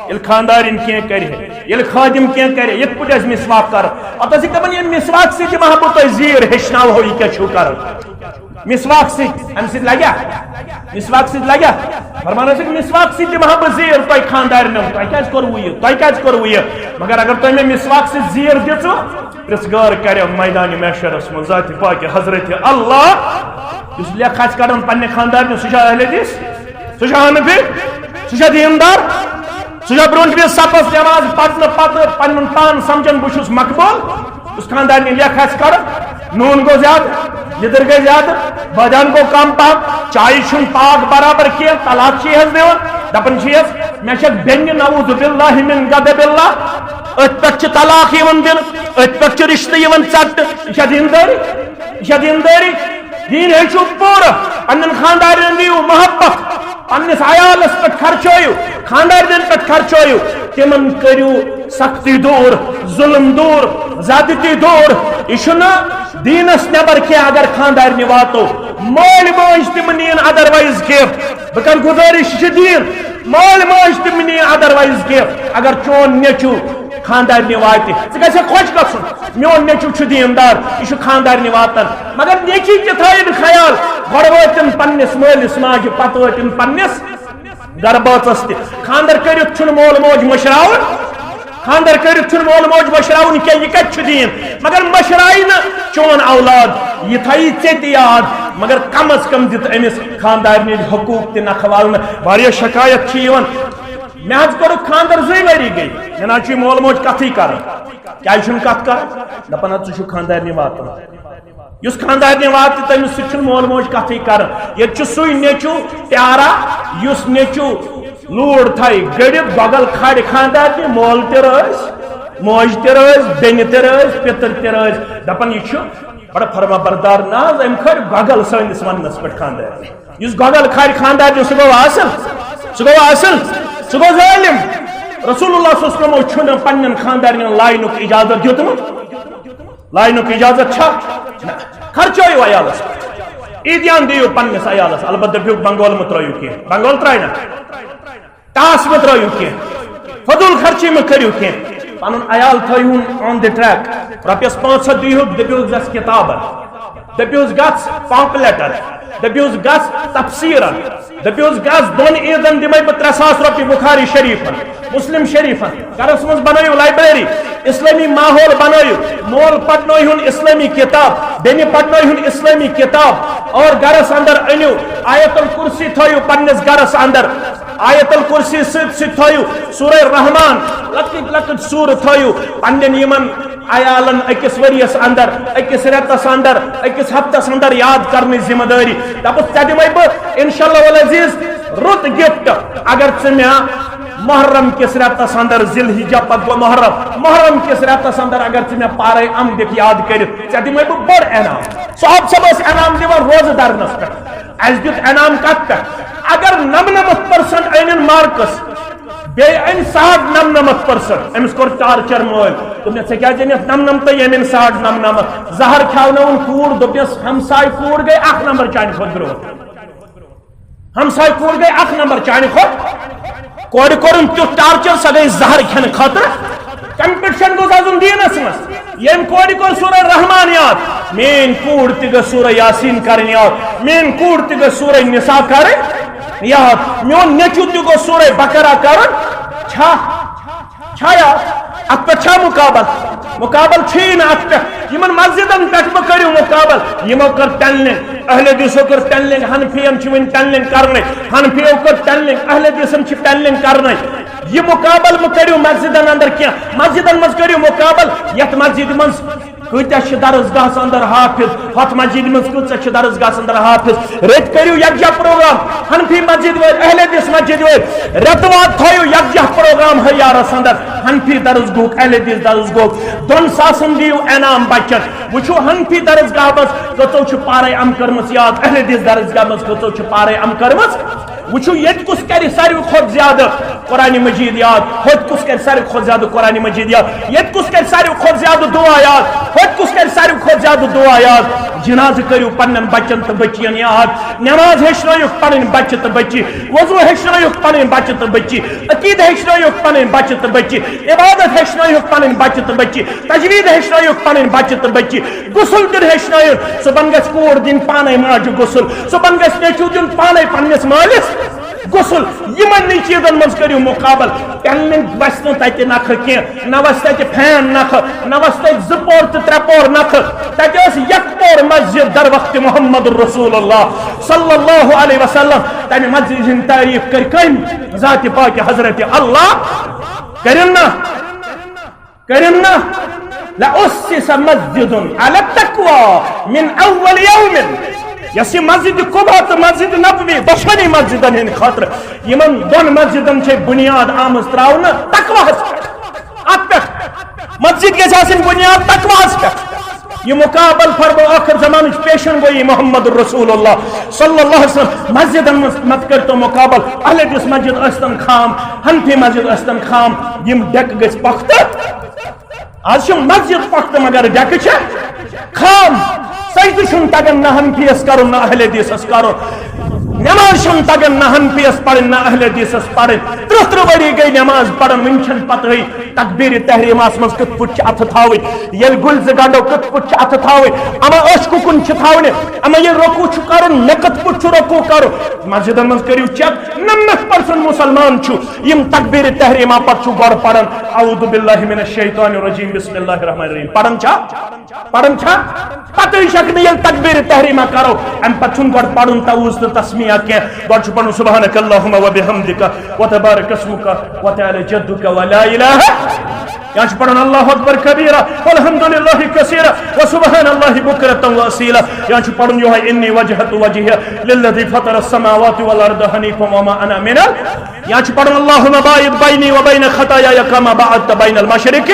ییٚلہِ خانٛدارِنۍ کینٛہہ کرِ ہے، ییٚلہِ خٲدِم کینٛہہ کرِ ہے، یِتھ پٲٹھۍ آسہِ مسواک کرُن۔ پتہٕ ٲسِکھ دپان، "ییٚمہِ مسواک سۭتۍ دِمہٕ ہا بہٕ تۄہہِ زیٖر، ہیٚچھناوہو یہِ کیٛاہ چھُو کرُن۔" مسواک سۭتۍ، اَمہِ سۭتۍ لگیا؟ مسواک سۭتۍ لگیا؟ فرمان ٲسِکھ، "مسواک سۭتۍ دِمہٕ ہا بہٕ زیٖر تۄہہِ خانٛدارِنٮ۪ن، تۄہہِ کیٛازِ کوٚروٕ یہِ؟ تۄہہِ کیٛازِ کوٚروٕ یہِ؟" مگر اگر تۄہہِ مےٚ مسواک سۭتۍ زیٖر دِژوٕ، پرٛژھ گٲر کرِ میدانِ محشرس منٛز ذاتِ پاکہِ حضرت اللہ، یُس لیکھ آسہِ کڑان پننہِ خانٛدارنہِ، سُہ چھا اہل حدیث؟ سُہ چھا حنفی؟ سُہ چھا دیندار؟ سُہ چھا برونٛٹھ مِس صفس نماز پرنہٕ پتہٕ پنُن پان سمجھان، بہٕ چھُس مقبول؟ یُس خانٛدارنہِ لیکھ آسہِ کڑان، نوٗن گوٚو زیادٕ، لیدٕر گٔے زیادٕ، بٲدیان گوٚو کم پہم، چایہِ چھُنہٕ پاک برابر کینٛہہ، طلاق چھِ حظ دِوان، دپان چھِ حظ، مےٚ چھےٚ بیٚنہِ، نعوذ باللہ من غضب اللہ، أتھۍ پٮ۪ٹھ چھِ طلاق یِوان دِنہٕ، أتھۍ پٮ۪ٹھ چھُ رشتہٕ یِوان ژٹنہٕ۔ یہِ چھا دیندٲری؟ یہِ چھا دیندٲری؟ دیٖن ہیٚچھِو پوٗرٕ، پننٮ۪ن خانٛدارٮ۪ن دِیِو محبت، پننِس عیالس پٮ۪ٹھ خرچٲیِو، خانٛدارنٮ۪ن پٮ۪ٹھ خرچٲیِو، تِمن کٔرِو سختی دوٗر، ظلم دوٗر، زیادتی دوٗر۔ یہِ چھُنہٕ دیٖنس نٮ۪بر کینٛہہ۔ اگر خانٛدارنہِ واتو، مٲلۍ مٲج تِم نِیِن otherwise کینٛہہ۔ بہٕ کرٕ گُزٲرِش، یہِ چھُ دیٖن۔ مٲلۍ مٲج تِم نِیِن otherwise کینٛہہ۔ اگر چون نیٚچو خانٛدارنہِ واتہِ، ژٕ گژھِ خۄش گژھُن، میون نیٚچو چھُ دیٖندار، یہِ چھُ خانٛدارنہِ واتان۔ مگر نیٚچی تہِ تھٲیِن خیال، گۄڈٕ وٲتِن پننِس مٲلِس ماجہِ، پتہٕ وٲتِن پننِس گرٕ بٲژس تہِ۔ خانٛدر کٔرِتھ چھُنہٕ مول موج مٔشراوُن، خانٛدر کٔرِتھ چھُنہٕ مول موج مٔشراوُن کینٛہہ، یہِ کتہِ چھُ دیٖن؟ مگر مٔشراوِ نہٕ چون اولاد، یہِ تھایی ژےٚ تہِ یاد، مگر کم از کم دِتھ أمِس خانٛدارنہِ حقوٗق تہِ نکھٕ والنہٕ۔ واریاہ شکایت چھِ یِوان، مےٚ حظ کوٚرُکھ خانٛدر زٕے ؤری گٔے، مےٚ نہ حظ چھُ یہِ مول موج کتھٕے کران۔ کیٛازِ چھُنہٕ کتھ کران؟ دپان حظ، ژٕ چھُکھ خانٛدارنہِ واتان۔ یُس خانٛدارنہِ واتہِ، تٔمِس سۭتۍ چھُنہٕ مول موج کتھٕے کران۔ ییٚتہِ چھُ سُے نیٚچو پیارا، یُس نیٚچو لوٗر تھایہِ گٔڑِتھ، گۄگل کھارِ خانٛدارنہِ، مول تہِ رٲزۍ، موج تہِ رٲزۍ، بیٚنہِ تہِ رٲزۍ، پِتٕر تہِ رٲزۍ۔ دپان، یہِ چھُ بڑٕ فرما بردار۔ نہ حظ، أمۍ کھٲلۍ گۄگل سٲنِس وننس پٮ۪ٹھ خانٛدارنہِ۔ یُس گۄگل کھارِ خانٛدارنہِ، سُہ گوٚو اصل؟ سُہ گوٚو اصل؟ سُہ گوٚو ظٲلم۔ رسول اللہ صلی اللہ علیہ وسلمو چھُنہٕ پننٮ۪ن خانٛدارنٮ۪ن لاینُک اجازت دیُتمُت۔ لاینُک اجازت چھا؟ نہ۔ خرچٲیِو عیالس پٮ۪ٹھ۔ عیدیان دِیِو پننِس عیالس، البتہ دٔپِو، بنگول مہ ترٲیِو کینٛہہ۔ بنگول ترٛایہِ نہ؟ ٹاس مہ ترٲیِو کینٛہہ۔ فضول خرچی مہ کٔرِو کینٛہہ۔ پنُن عیال تھٲیِہُن on the track۔ رۄپیس پانٛژھ ہتھ دِیِہُکھ، دٔپِوس، گژھ کتابن۔ دٔپِوس، گژھ pamphlet۔ دٔپِوس، گژھ تفسیرن۔ دٔپِوس، گژھ دۄن عیدن دِمے بہٕ ترٛےٚ ساس رۄپیہِ بخاری شریفن، مسلم شریفن۔ گرس منٛز بنٲیِو library، اسلٲمی ماحول بنٲیِو، مول پرنٲیہُن اسلٲمی کتاب، بیٚنہِ پرنٲیہُن اسلٲمی کتاب، اور گرس اندر أنِو آیت الکرسی، تھٲیِو پننِس گرس اندر آیت الکرسی سۭتۍ سۭتۍ تھٲیِو سورہ رحمان، لۄکٕٹۍ لۄکٕٹۍ سورٕ تھٲیِو پننٮ۪ن یِمن عیالن أکِس ؤریس اندر، أکِس رٮ۪تس اندر، أکِس ہفتس اندر یاد کرنٕچ ذمہ دٲری۔ دپُس، ژےٚ دِمے بہٕ انشاءاللہ العزیز رُت gift، اگر ژٕ مےٚ محرم کِس رٮ۪تس اندر، ذی الحجہ پتہٕ گوٚو محرم، محرم کِس رٮ۪تس اندر اگر ژٕ مےٚ پارے امدِکھ یاد کٔرِتھ، ژےٚ دِمے بہٕ بوٚڑ انعام۔ صحابہ صٲب ٲسۍ انعام دِوان روزٕ درنس پٮ۪ٹھ۔ اسہِ دیُت انعام کتھ پٮ۪ٹھ؟ اگر نمنمتھ percent أنِن marks، بیٚیہِ أنۍ ساڑ نمنمتھ percent، أمِس کوٚر torture مٲلۍ، دوٚپنس، "ژےٚ کیٛازِ أنِتھ نمنمتٕے، ییٚمہِ أنۍ ساڑ نمنمتھ؟" زہر کھیاونٲوُن کوٗر، دوٚپنس، "ہمسایہِ کوٗر گٔے اکھ نمبر چانہِ کھۄتہٕ برونٛہہ، ہمسایہِ کوٗر گٔے اکھ نمبر چانہِ کھۄتہٕ۔" کورِ کوٚرُن تیُتھ torture، سۄ گٔے زہر کھٮ۪نہٕ خٲطرٕ۔ Competition گوٚژھ آسُن دیٖنس منٛز۔ ییٚمۍ کورِ کوٚر سورہ رحمان یاد، میٲنۍ کوٗر تہِ گٔژھ سورہ یاسین کرٕنۍ یاد، میٲنۍ کوٗر تہِ گٔژھ سورہ نساء کرٕنۍ یاد، میون نیٚچو تہِ گوٚژھ سورہ بقرہ کرُن۔ چھا؟ چھا یاد؟ اتھ پٮ۪ٹھ چھا مقابل؟ مقابل چھُیی نہٕ اتھ پٮ۪ٹھ۔ یِمن مسجدن پٮ۪ٹھ مہ کٔرِو مقابل۔ یِمو کٔر tunneling، اہل حدیثو کٔر tunneling، حنفین چھِ وٕنہِ tunneling کرنٕے، حنفیو کٔر tunneling، اہل حدیثن چھِ tunneling کرنٕے۔ یہِ مقابل مہ کٔرِو مسجدن اندر کینٛہہ۔ مسجدن منٛز کٔرِو مقابل یتھ مسجدِ منٛز کۭتیاہ چھِ درسگاہس اندر حافظ، ہتھ مسجد منٛز کۭژاہ چھِ درسگاہس اندر حافظ؟ رٔتۍ کٔرِو یکجاہ پروگرام، حنفی مسجد وٲلۍ، اہل حدیث مسجد وٲلۍ، رٮ۪تہٕ واد تھٲیِو یکجاہ پروگرام حیارس اندر، حنفی درسگاہُک، اہل حدیث درسگاہُک، دۄن ساسن دِیِو انعام بچن۔ وٕچھِو حنفی درسگاہ منٛز کۭژو چھِ پارے ام کٔرمٕژ یاد، اہل حدیث درسگاہ منٛز کۭژو چھِ پارے ام کٔرمٕژ۔ وٕچھِو، ییٚتہِ کُس کرِ ساروی کھۄتہٕ زیادٕ قرآن مجید یاد، ہوٚتہِ کُس کرِ ساروی کھۄتہٕ زیادٕ قرآن مجید یاد، ییٚتہِ کُس کرِ ساروی کھۄتہٕ زیادٕ دعا یاد، ہوٚتہِ کُس کرِ ساروی کھۄتہٕ زیادٕ دعا یاد۔ جنازٕ کٔرِو پننٮ۪ن بچن تہٕ بچین یاد، نماز ہیٚچھنٲیِکھ پنٕنۍ بچہِ تہٕ بچی، وضو ہیٚچھنٲیِکھ پنٕنۍ بچہِ تہٕ بچی، عقیدٕ ہیٚچھنٲیِکھ پنٕنۍ بچہِ تہٕ بچی، عبادت ہیٚچھنٲیِکھ پنٕنۍ بچہِ تہٕ بچی، تجوید ہیٚچھنٲیِکھ پنٕنۍ بچہِ تہٕ بچی، غسل دیُن ہیٚچھنٲیِکھ۔ صُبحن گژھِ کوٗر دِنۍ پانے ماجہِ غسل، صُبحن گژھِ نیٚچوٗ دیُن پانے پننِس مٲلِس غسل۔ یِمن نٕے چیٖزن منٛز کٔرِو مُقابل۔ تمہِ وِزِ وَسہِ نہٕ تَتہِ نَکھٕ کینٛہہ، نہ وَسہِ تَتہِ فین نَکھٕ، نہ وَسہِ تَتہِ زٕ پور تہٕ ترٛےٚ پور نَکھٕ۔ تَتہِ ٲس یک پور مسجد در وقت محمد رسول اللہ صلی اللہ علیہ وسلم۔ تَمہِ مسجد ہٕنٛدۍ تعریٖف کٔرۍ کٔمۍ؟ ذاتِ پاکہِ حضرت اللہ کٔرِن نہ، کٔرِن نہ۔ لَأُسِّسَ مَسْجِدٌ عَلَى التَّقْوَى مِنْ أَوَّلِ يَوْمٍ۔ یۄس یہِ مسجد قباء تہٕ مسجد نبوی دۄشوٕنی مسجدن ہٕنٛدِ خٲطرٕ، یِمن دۄن مسجدن چھے بُنیاد آمٕژ ترٛاونہٕ تقواہس پٮ۪ٹھ۔ اتھ پٮ۪ٹھ مسجد گژھِ آسٕنۍ بُنیاد تقواہس پٮ۪ٹھ۔ یہِ مُقابل فرمو ٲخر زمانٕچ پیشن گویی محمد رسول اللہ صلی اللہ علیہ وسلم۔ مسجدن منٛز مت کٔرۍتو مُقابل، اہل حدیث مسجد ٲسۍتن خام، حنفی مسجد ٲسۍتن خام، یِم ڈیکہٕ گٔژھۍ پۄختہٕ۔ آز چھِ مسجد پۄختہٕ مگر ڈیکہٕ چھےٚ خام۔ سجدٕ چھُنہٕ تگان نہ حنفیس کرُن نہ اہل حدیثس کرُن۔ نماز چھُنہٕ تگان نہ حنفیس پرٕنۍ نہ اہل حدیثس پرٕنۍ۔ ترٕٛہ ترٕٛہ ؤری گٔے نماز پران، وُنہِ چھَنہٕ پتہٕے تکبیر تحریمس منٛز کِتھ پٲٹھۍ چھِ اتھٕ تھاوٕنۍ، ییٚلہِ گُلۍ زٕ گنڈو کِتھ پٲٹھۍ چھِ اتھٕ تھاوٕنۍ، اما أچھ کُکُن چھِ تھاونہِ، اما ییٚلہِ رکوع چھُ کرُن، مےٚ کِتھ پٲٹھۍ چھُ رکوع کرُن۔ مسجدن منٛز کٔرِو چیک، نمتھ پرسنٹ مسلمان چھُ، یِم تکبیر تحریمہ پتہٕ چھُ گۄڈٕ پران اعوذ باللہ من الشیطان الرجیم، بسم اللہ الرحمن الرحیم۔ پران چھا؟ پران چھا؟ پتہٕ چھکھ نہٕ ییٚلہِ تکبیر تحریمہ کرو، امہِ پتہٕ چھُنہٕ گۄڈٕ پرُن تعوذ تہٕ تسمیہ کینٛہہ۔ گۄڈٕ چھُ پرُن سبحانک اللہم و بحمدک و تبارک اسمک و تعالی جدک و لا الہ، یا چھُ پرُن اللہ اکبر کبیرہ والحمد للہ کثیرہ و سبحان اللہ بکرۃ و اصیلا، یا چھُ پرُن یوہے انی وجہت وجہیہ للذی فطر السماوات والارض حنیفا وما انا من ال-، یا چھُ پرُن اللہم باعد بینی و بین خطایای کما باعدت بین المشرق۔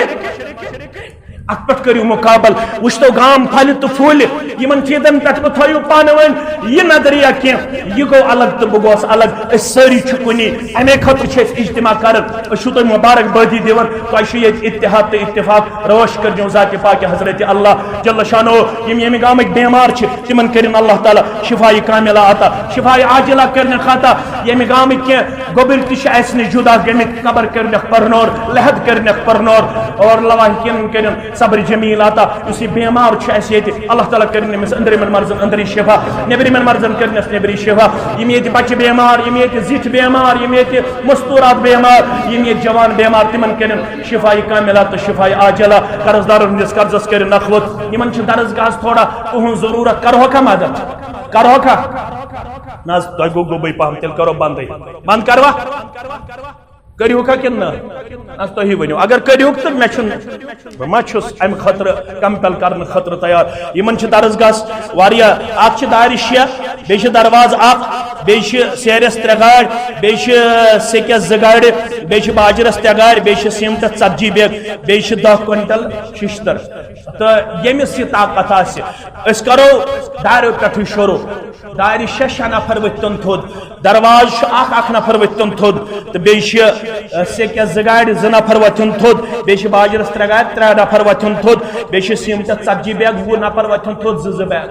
اتھ پٮ۪ٹھ کٔرِو مُقابل، وٕچھتو گام پھلہِ تہٕ پھوٗلہِ، یِمن چیٖزن پٮ۪ٹھ مہٕ تھٲیِو پانہٕ ؤنۍ یہِ نظریہ کینٛہہ، یہِ گوٚو الگ تہٕ بہٕ گوس الگ، أسۍ سٲری چھِ کُنی، امے خٲطرٕ چھِ أسۍ اجتماع کران۔ أسۍ چھِو تۄہہِ مبارک بٲدی دِوان، تۄہہِ چھُ ییٚتہِ اتحاد تہٕ اتفاق۔ رٲچھ کٔرۍزیو ذاتِ پاکہِ حضرت اللہ جل شانہ۔ یِم ییٚمہِ گامٕکۍ بیمار چھِ، تِمن کٔرِن اللہ تعالیٰ شفایہِ کاملہ عطا، شفایہِ عاجلہ کٔرنکھ عطا۔ ییٚمہِ گامٕکۍ کینٛہہ گوٚبٕرۍ تہِ چھِ اَسہِ نِش جُدا گٔمٕتۍ، قبر کٔرنکھ پرنور، لحد کٔرنکھ پرنور، اور لواحقین کٔرِن صبر جمیل عطا۔ یُس یہِ بیمار چھُ اَسہِ ییٚتہِ، اللہ تعالیٰ کٔرِن أمِس أنٛدرِمٮ۪ن مرضن أنٛدری شفا، نیٚبرِمٮ۪ن مرضن کٔرِنَس نیٚبری شفا۔ یِم ییٚتہِ بچہِ بیمار، یِم ییٚتہِ زِٹھۍ بیمار، یِم ییٚتہِ مستوٗرات بیمار، یِم ییٚتہِ جوان بیمار، تِمن کٔرِن شفایہِ کاملہ تہٕ شفایہِ عاجلہ۔ قرض دارن ہٕنٛدِس قرضس کٔرِن نکھ ووٚت۔ یِمن چھِ درسگاہس تھوڑا تُہُنٛز ضروٗرت، کرہوکھا مدد؟ کرہوکھا؟ نہ حظ، تۄہہِ گوٚو گوٚبٕے پہم، تیٚلہِ کرو بندٕے۔ بند کروا؟ کٔرِہُکھا کِنہٕ نہ؟ نہ حظ، تُہی ؤنِو۔ اگر کٔرِہُکھ تہٕ مےٚ چھُنہٕ، بہٕ ما چھُس امہِ خٲطرٕ compel کرنہٕ خٲطرٕ تیار۔ یِمن چھِ درسگاہس واریاہ، اکھ چھِ دارِ شےٚ، بیٚیہِ چھِ دروازٕ اکھ، بیٚیہِ چھِ سیرٮ۪س ترٛےٚ گاڑِ، بیٚیہِ چھِ سیٚکٮ۪س زٕ گاڑِ، بیٚیہِ چھِ باجرس ترٛےٚ گاڑِ، بیٚیہِ چھِ سیٖمٹس ژتجی بیگ، بیٚیہِ چھِ دَہ کوینٹل ششتٕر۔ تہٕ ییٚمِس یہِ طاقت آسہِ، أسۍ کرو دارٮ۪و پٮ۪ٹھٕے شروع۔ دارِ شےٚ، شےٚ نفر ؤتھۍتن تھوٚد، دروازٕ چھُ اکھ، اکھ نفر ؤتھۍتن تھوٚد، تہٕ بیٚیہِ چھِ، ٲ، سیٚکٮ۪س زٕ گاڑِ، زٕ نفر وۄتھن تھوٚد، بیٚیہِ چھِ باجرس ترٛےٚ گاڑِ، ترٛےٚ نفر وۄتھن تھوٚد، بیٚیہِ چھِ سیٖمٹس ژتجی بیگ، وُہ نفر وۄتھن تھوٚد، زٕ زٕ بیگ۔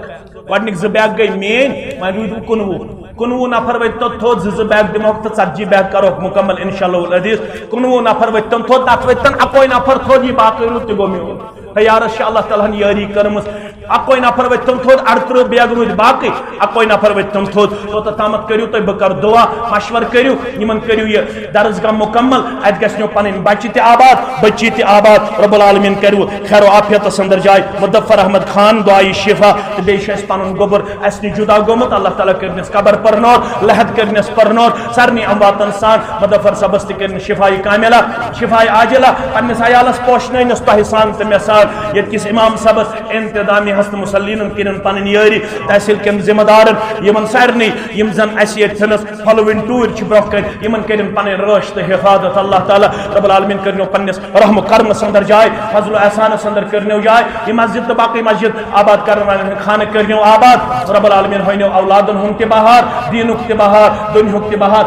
گۄڈٕنِکۍ زٕ بیگ گٔے میٲنۍ، وۄنۍ روٗدۍ وۄنۍ کُنوُہ۔ کُنوُہ نفر ؤتھۍ تو تھوٚد، زٕ زٕ بیگ دِمہوکھ تہٕ ژتجی بیگ کرہوکھ مُکمل انشاءاللہ العزیز۔ کُنوُہ نفر ؤتھۍ تن تھوٚد، نتہٕ ؤتھۍ تن اکوے نفر تھوٚد، یہِ باقٕے روٗد تہِ گوٚو میون۔ ہے یارس چھِ اللہ تعالیٰ ہن یٲری کٔرمٕژ۔ اکوے نفر ؤتھۍ تن تھوٚد، اَرترٕہ بیگ روٗدۍ باقٕے، اکوے نفر ؤتھۍ تن تھوٚد۔ توٚتتھ تامتھ کٔرِو تُہۍ، بہٕ کرٕ دُعا، مشور کٔرِو، یِمن کٔرِو یہِ درسگاہ مُکمل۔ اتہِ گژھِ نو پنٕنۍ بچہِ تہِ آباد، بچی تہِ آباد۔ رب العالمین کٔرِو خیر و عافیتس اندر جاے۔ مظفر احمد خان دعایہِ شفا۔ تہٕ بیٚیہِ چھُ اَسہِ پنُن گوٚبُر اَسہِ نِش جُدا گوٚمُت، اللہ تعالیٰ کٔرنَس قبر پرنور، لحد کٔرنَس پرنور، سارنٕے امواتن سان۔ مظفر صٲبس تہِ کٔرنَس شفایہِ کاملہ، شفایہِ عاجلہ، پننِس عیالس پوشنٲونَس تۄہہِ سان تہٕ مےٚ سان۔ ییٚتہِ کِس امام صٲبس، انتظامیہ ہس تہٕ مصلینن کٔرِن پنٕنۍ یٲری، تحصیل کٮ۪ن ذمہ دارن، یِمن سارنٕے یِم زن اَسہِ ییٚتہِ تھٲنس پھۄلوٕنۍ ٹوٗرۍ چھِ برونٛہہ کنہِ، یِمن کٔرِن پنٕنۍ رٲچھ تہٕ حفاظت۔ اللہ تعالیٰ رب العالمین کٔرِنو پننِس رحم و کرمس اندر جاے، فضل و احسانس اندر کٔرنو جاے۔ یہِ مسجد تہٕ باقٕے مسجد آباد کرن والٮ۪ن ہٕنٛدۍ خانہٕ کٔرنو آباد۔ رب العالمین ہٲینو اولادن ہُنٛد تہِ بہار، دینُک تہِ بہار، دُنیہُک تہِ بہار۔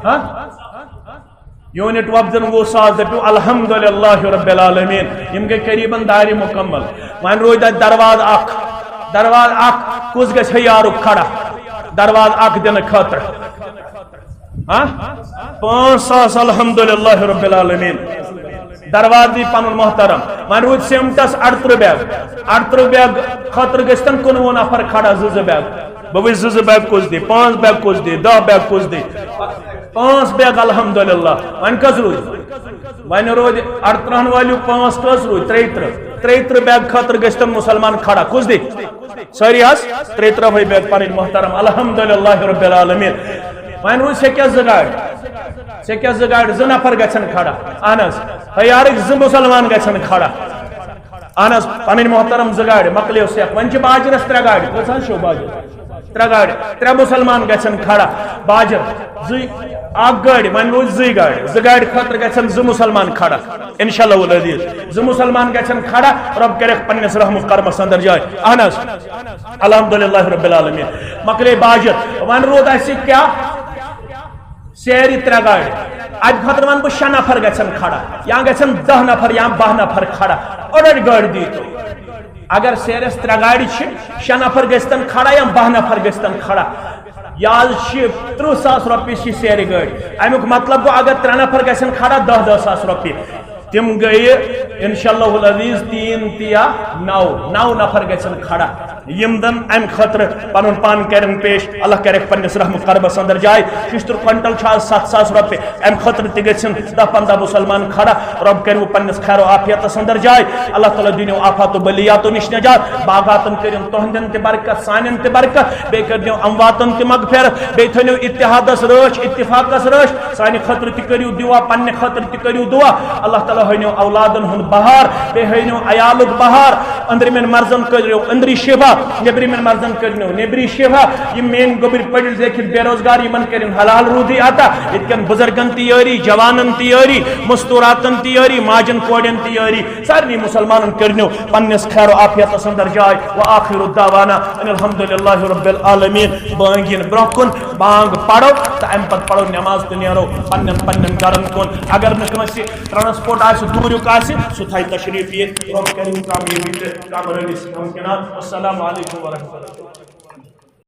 ہاں؟ یوٗنٹ وۄپدن وُہ ساس، دٔپِو الحمدللہ رب العالمین۔ یِم گٔے قریباً دارِ مُکمل۔ وۄنۍ روٗدۍ اَتہِ دروازٕ اکھ۔ دروازٕ اکھ کُس گژھِ ہے یارُک کھڑا؟ دروازٕ اکھ دِنہٕ خٲطرٕ۔ ہاں؟ پانٛژھ ساس، الحمدللہ رب العالمین۔ دروازٕ دی پنُن محترم۔ وۄنۍ روٗدۍ سیمٹس اَڑترٕہ بیگ۔ اَڑترٕہ بیگ خٲطرٕ گٔژھتن کُنوُہ نفر کھڑا، زٕ زٕ بیگ۔ بہٕ وٕچھِ زٕ زٕ بیگ کُس دی، پانٛژھ بیگ کُس دی، دَہ بیگ کُس دی؟ پانٛژھ بیگ، الحمدللہ۔ وۄنۍ کٔژ روٗدۍ؟ وۄنۍ روٗدۍ اَڑترٕہن وٲلِو پانٛژھ، کٔژ روٗدۍ؟ ترٛیہِ ترٕٛہ۔ ترٛیہِ ترٕٛہ بیگ خٲطرٕ گٔژھتن مُسلمان کھڑا۔ کُس دی؟ سٲری حظ؟ ترٛیہِ ترٕٛہ بیگ پنٕنۍ محترم، الحمدللہ رب العالمین۔ وۄنۍ روٗدۍ سیٚکٮ۪س زٕ گاڑِ۔ سیٚکٮ۪س زٕ گاڑِ، زٕ نفر گژھن کھڑا۔ اہن حظ۔ ہے یارٕکۍ زٕ مُسلمان گژھن کھڑا۔ اہن حظ، پنٕنۍ محترم زٕ گاڑِ، مۄکلیو سیٚکھ۔ وۄنۍ چھِ باجرس ترٛےٚ گاڑِ۔ کٔژ حظ چھِو باجر؟ ترٛےٚ گاڑِ۔ ترٛےٚ مُسلمان گژھن کھڑا۔ باجر زٕے، اکھ گٲڑۍ، وۄنۍ روٗدۍ زٕے گاڑِ۔ زٕ گاڑِ خٲطرٕ گژھن زٕ مُسلمان کھڑا۔ انشاءاللہ العزیز۔ زٕ مُسلمان گژھن کھڑا، رب کرٮ۪کھ پننِس رحم و کرمس اندر جاے۔ اہن حظ۔ الحمدللہ رب العالمین۔ مۄکلے باجر۔ وۄنۍ روٗد اَسہِ کیٛاہ؟ سیرِ ترٛےٚ گاڑِ۔ اَمہِ خٲطرٕ وَنہٕ بہٕ شےٚ نفر گژھن کھڑا یا گژھن دَہ نفر یا باہ نفر کھڑا۔ أڑۍ أڑۍ گٲڑۍ دیٖتو۔ اگر سیرٮ۪س ترٛےٚ گاڑِ چھِ، شےٚ نفر گٔژھتن کھڑا یا باہ نفر گٔژھتن کھڑا۔ یہِ حظ چھِ تٕرٛہ ساس رۄپیہِ چھِ سیرِ گٲڑۍ۔ اَمیُک مطلب گوٚو، اگر ترٛےٚ نفر گژھن کھڑا، دَہ دَہ ساس رۄپیہِ۔ تِم گٔیہِ انشاءاللہ العزیز تین تہِ یا نَو، نَو نفر گژھن کھڑا۔ یِم دن امہِ خٲطرٕ پنُن پان کرن پیش، اللہ کرٮ۪کھ پننِس رحم و کربس اندر جاے۔ ششتٕر کوینٹل چھُ آز ستھ ساس رۄپیہِ، امہِ خٲطرٕ تہِ گژھن دَہ پنٛداہ مُسلمان کھڑا۔ رۄب کرِو پننِس خیر و عافیتس اندر جاے۔ اللہ تعالیٰ دِنو آفات و بلیاتو نِش نجات۔ باغاتن کٔرِن تُہنٛدٮ۪ن تہِ برکت، سانٮ۪ن تہِ برکت، بیٚیہِ کٔرِنو امواتن تہِ مغفرت، بیٚیہِ تھٲینو اتحادس رٲچھ، اتفاقس رٲچھ۔ سانہِ خٲطرٕ تہِ کٔرِو دُعا، پننہِ خٲطرٕ تہِ کٔرِو دُعا۔ اللہ تعالیٰ ہٲینو اولادن ہُنٛد بہار، بیٚیہِ ہٲینو عیالُک بہار۔ أنٛدرِمٮ۪ن مرضن کٔرِو أنٛدری شفا، نیٚبرِمٮ۪ن مرضن کٔرِنو نیٚبری شفا۔ یِم میٲنۍ گوٚبٕرۍ پٔڑِل لیکھِتھ بے روزگار، یِمن کٔرِن حلال روٗدی عطا۔ ییٚتہِ کٮ۪ن بُزرگن تہِ یٲری، جوانن تہِ یٲری، مستوٗراتن تہِ یٲری، ماجن کورٮ۪ن تہِ یٲری۔ سارنٕے مُسلمانن کٔرِنو پننِس خیر و عافیتس اندر جاے۔ وآخر دعوانا ان الحمدللہ رب العالمین۔ بانگہِ ہِنٛدِ برونٛہہ کُن بانگ پرو تہٕ امہِ پتہٕ پرو نماز تہٕ نیرو پننٮ۪ن پننٮ۪ن گرن کُن۔ اگر نہٕ کٲنٛسہِ ٹرانسپورٹ آسہِ، دوٗریُک آسہِ، سُہ تھایہِ تشریف ییٚتہِ۔ رۄب کٔرِنۍ کامیٲبی تہٕ کامرٲنی سۭتۍ ہمکنار۔ والسلام علیکم ورحمۃ اللہ۔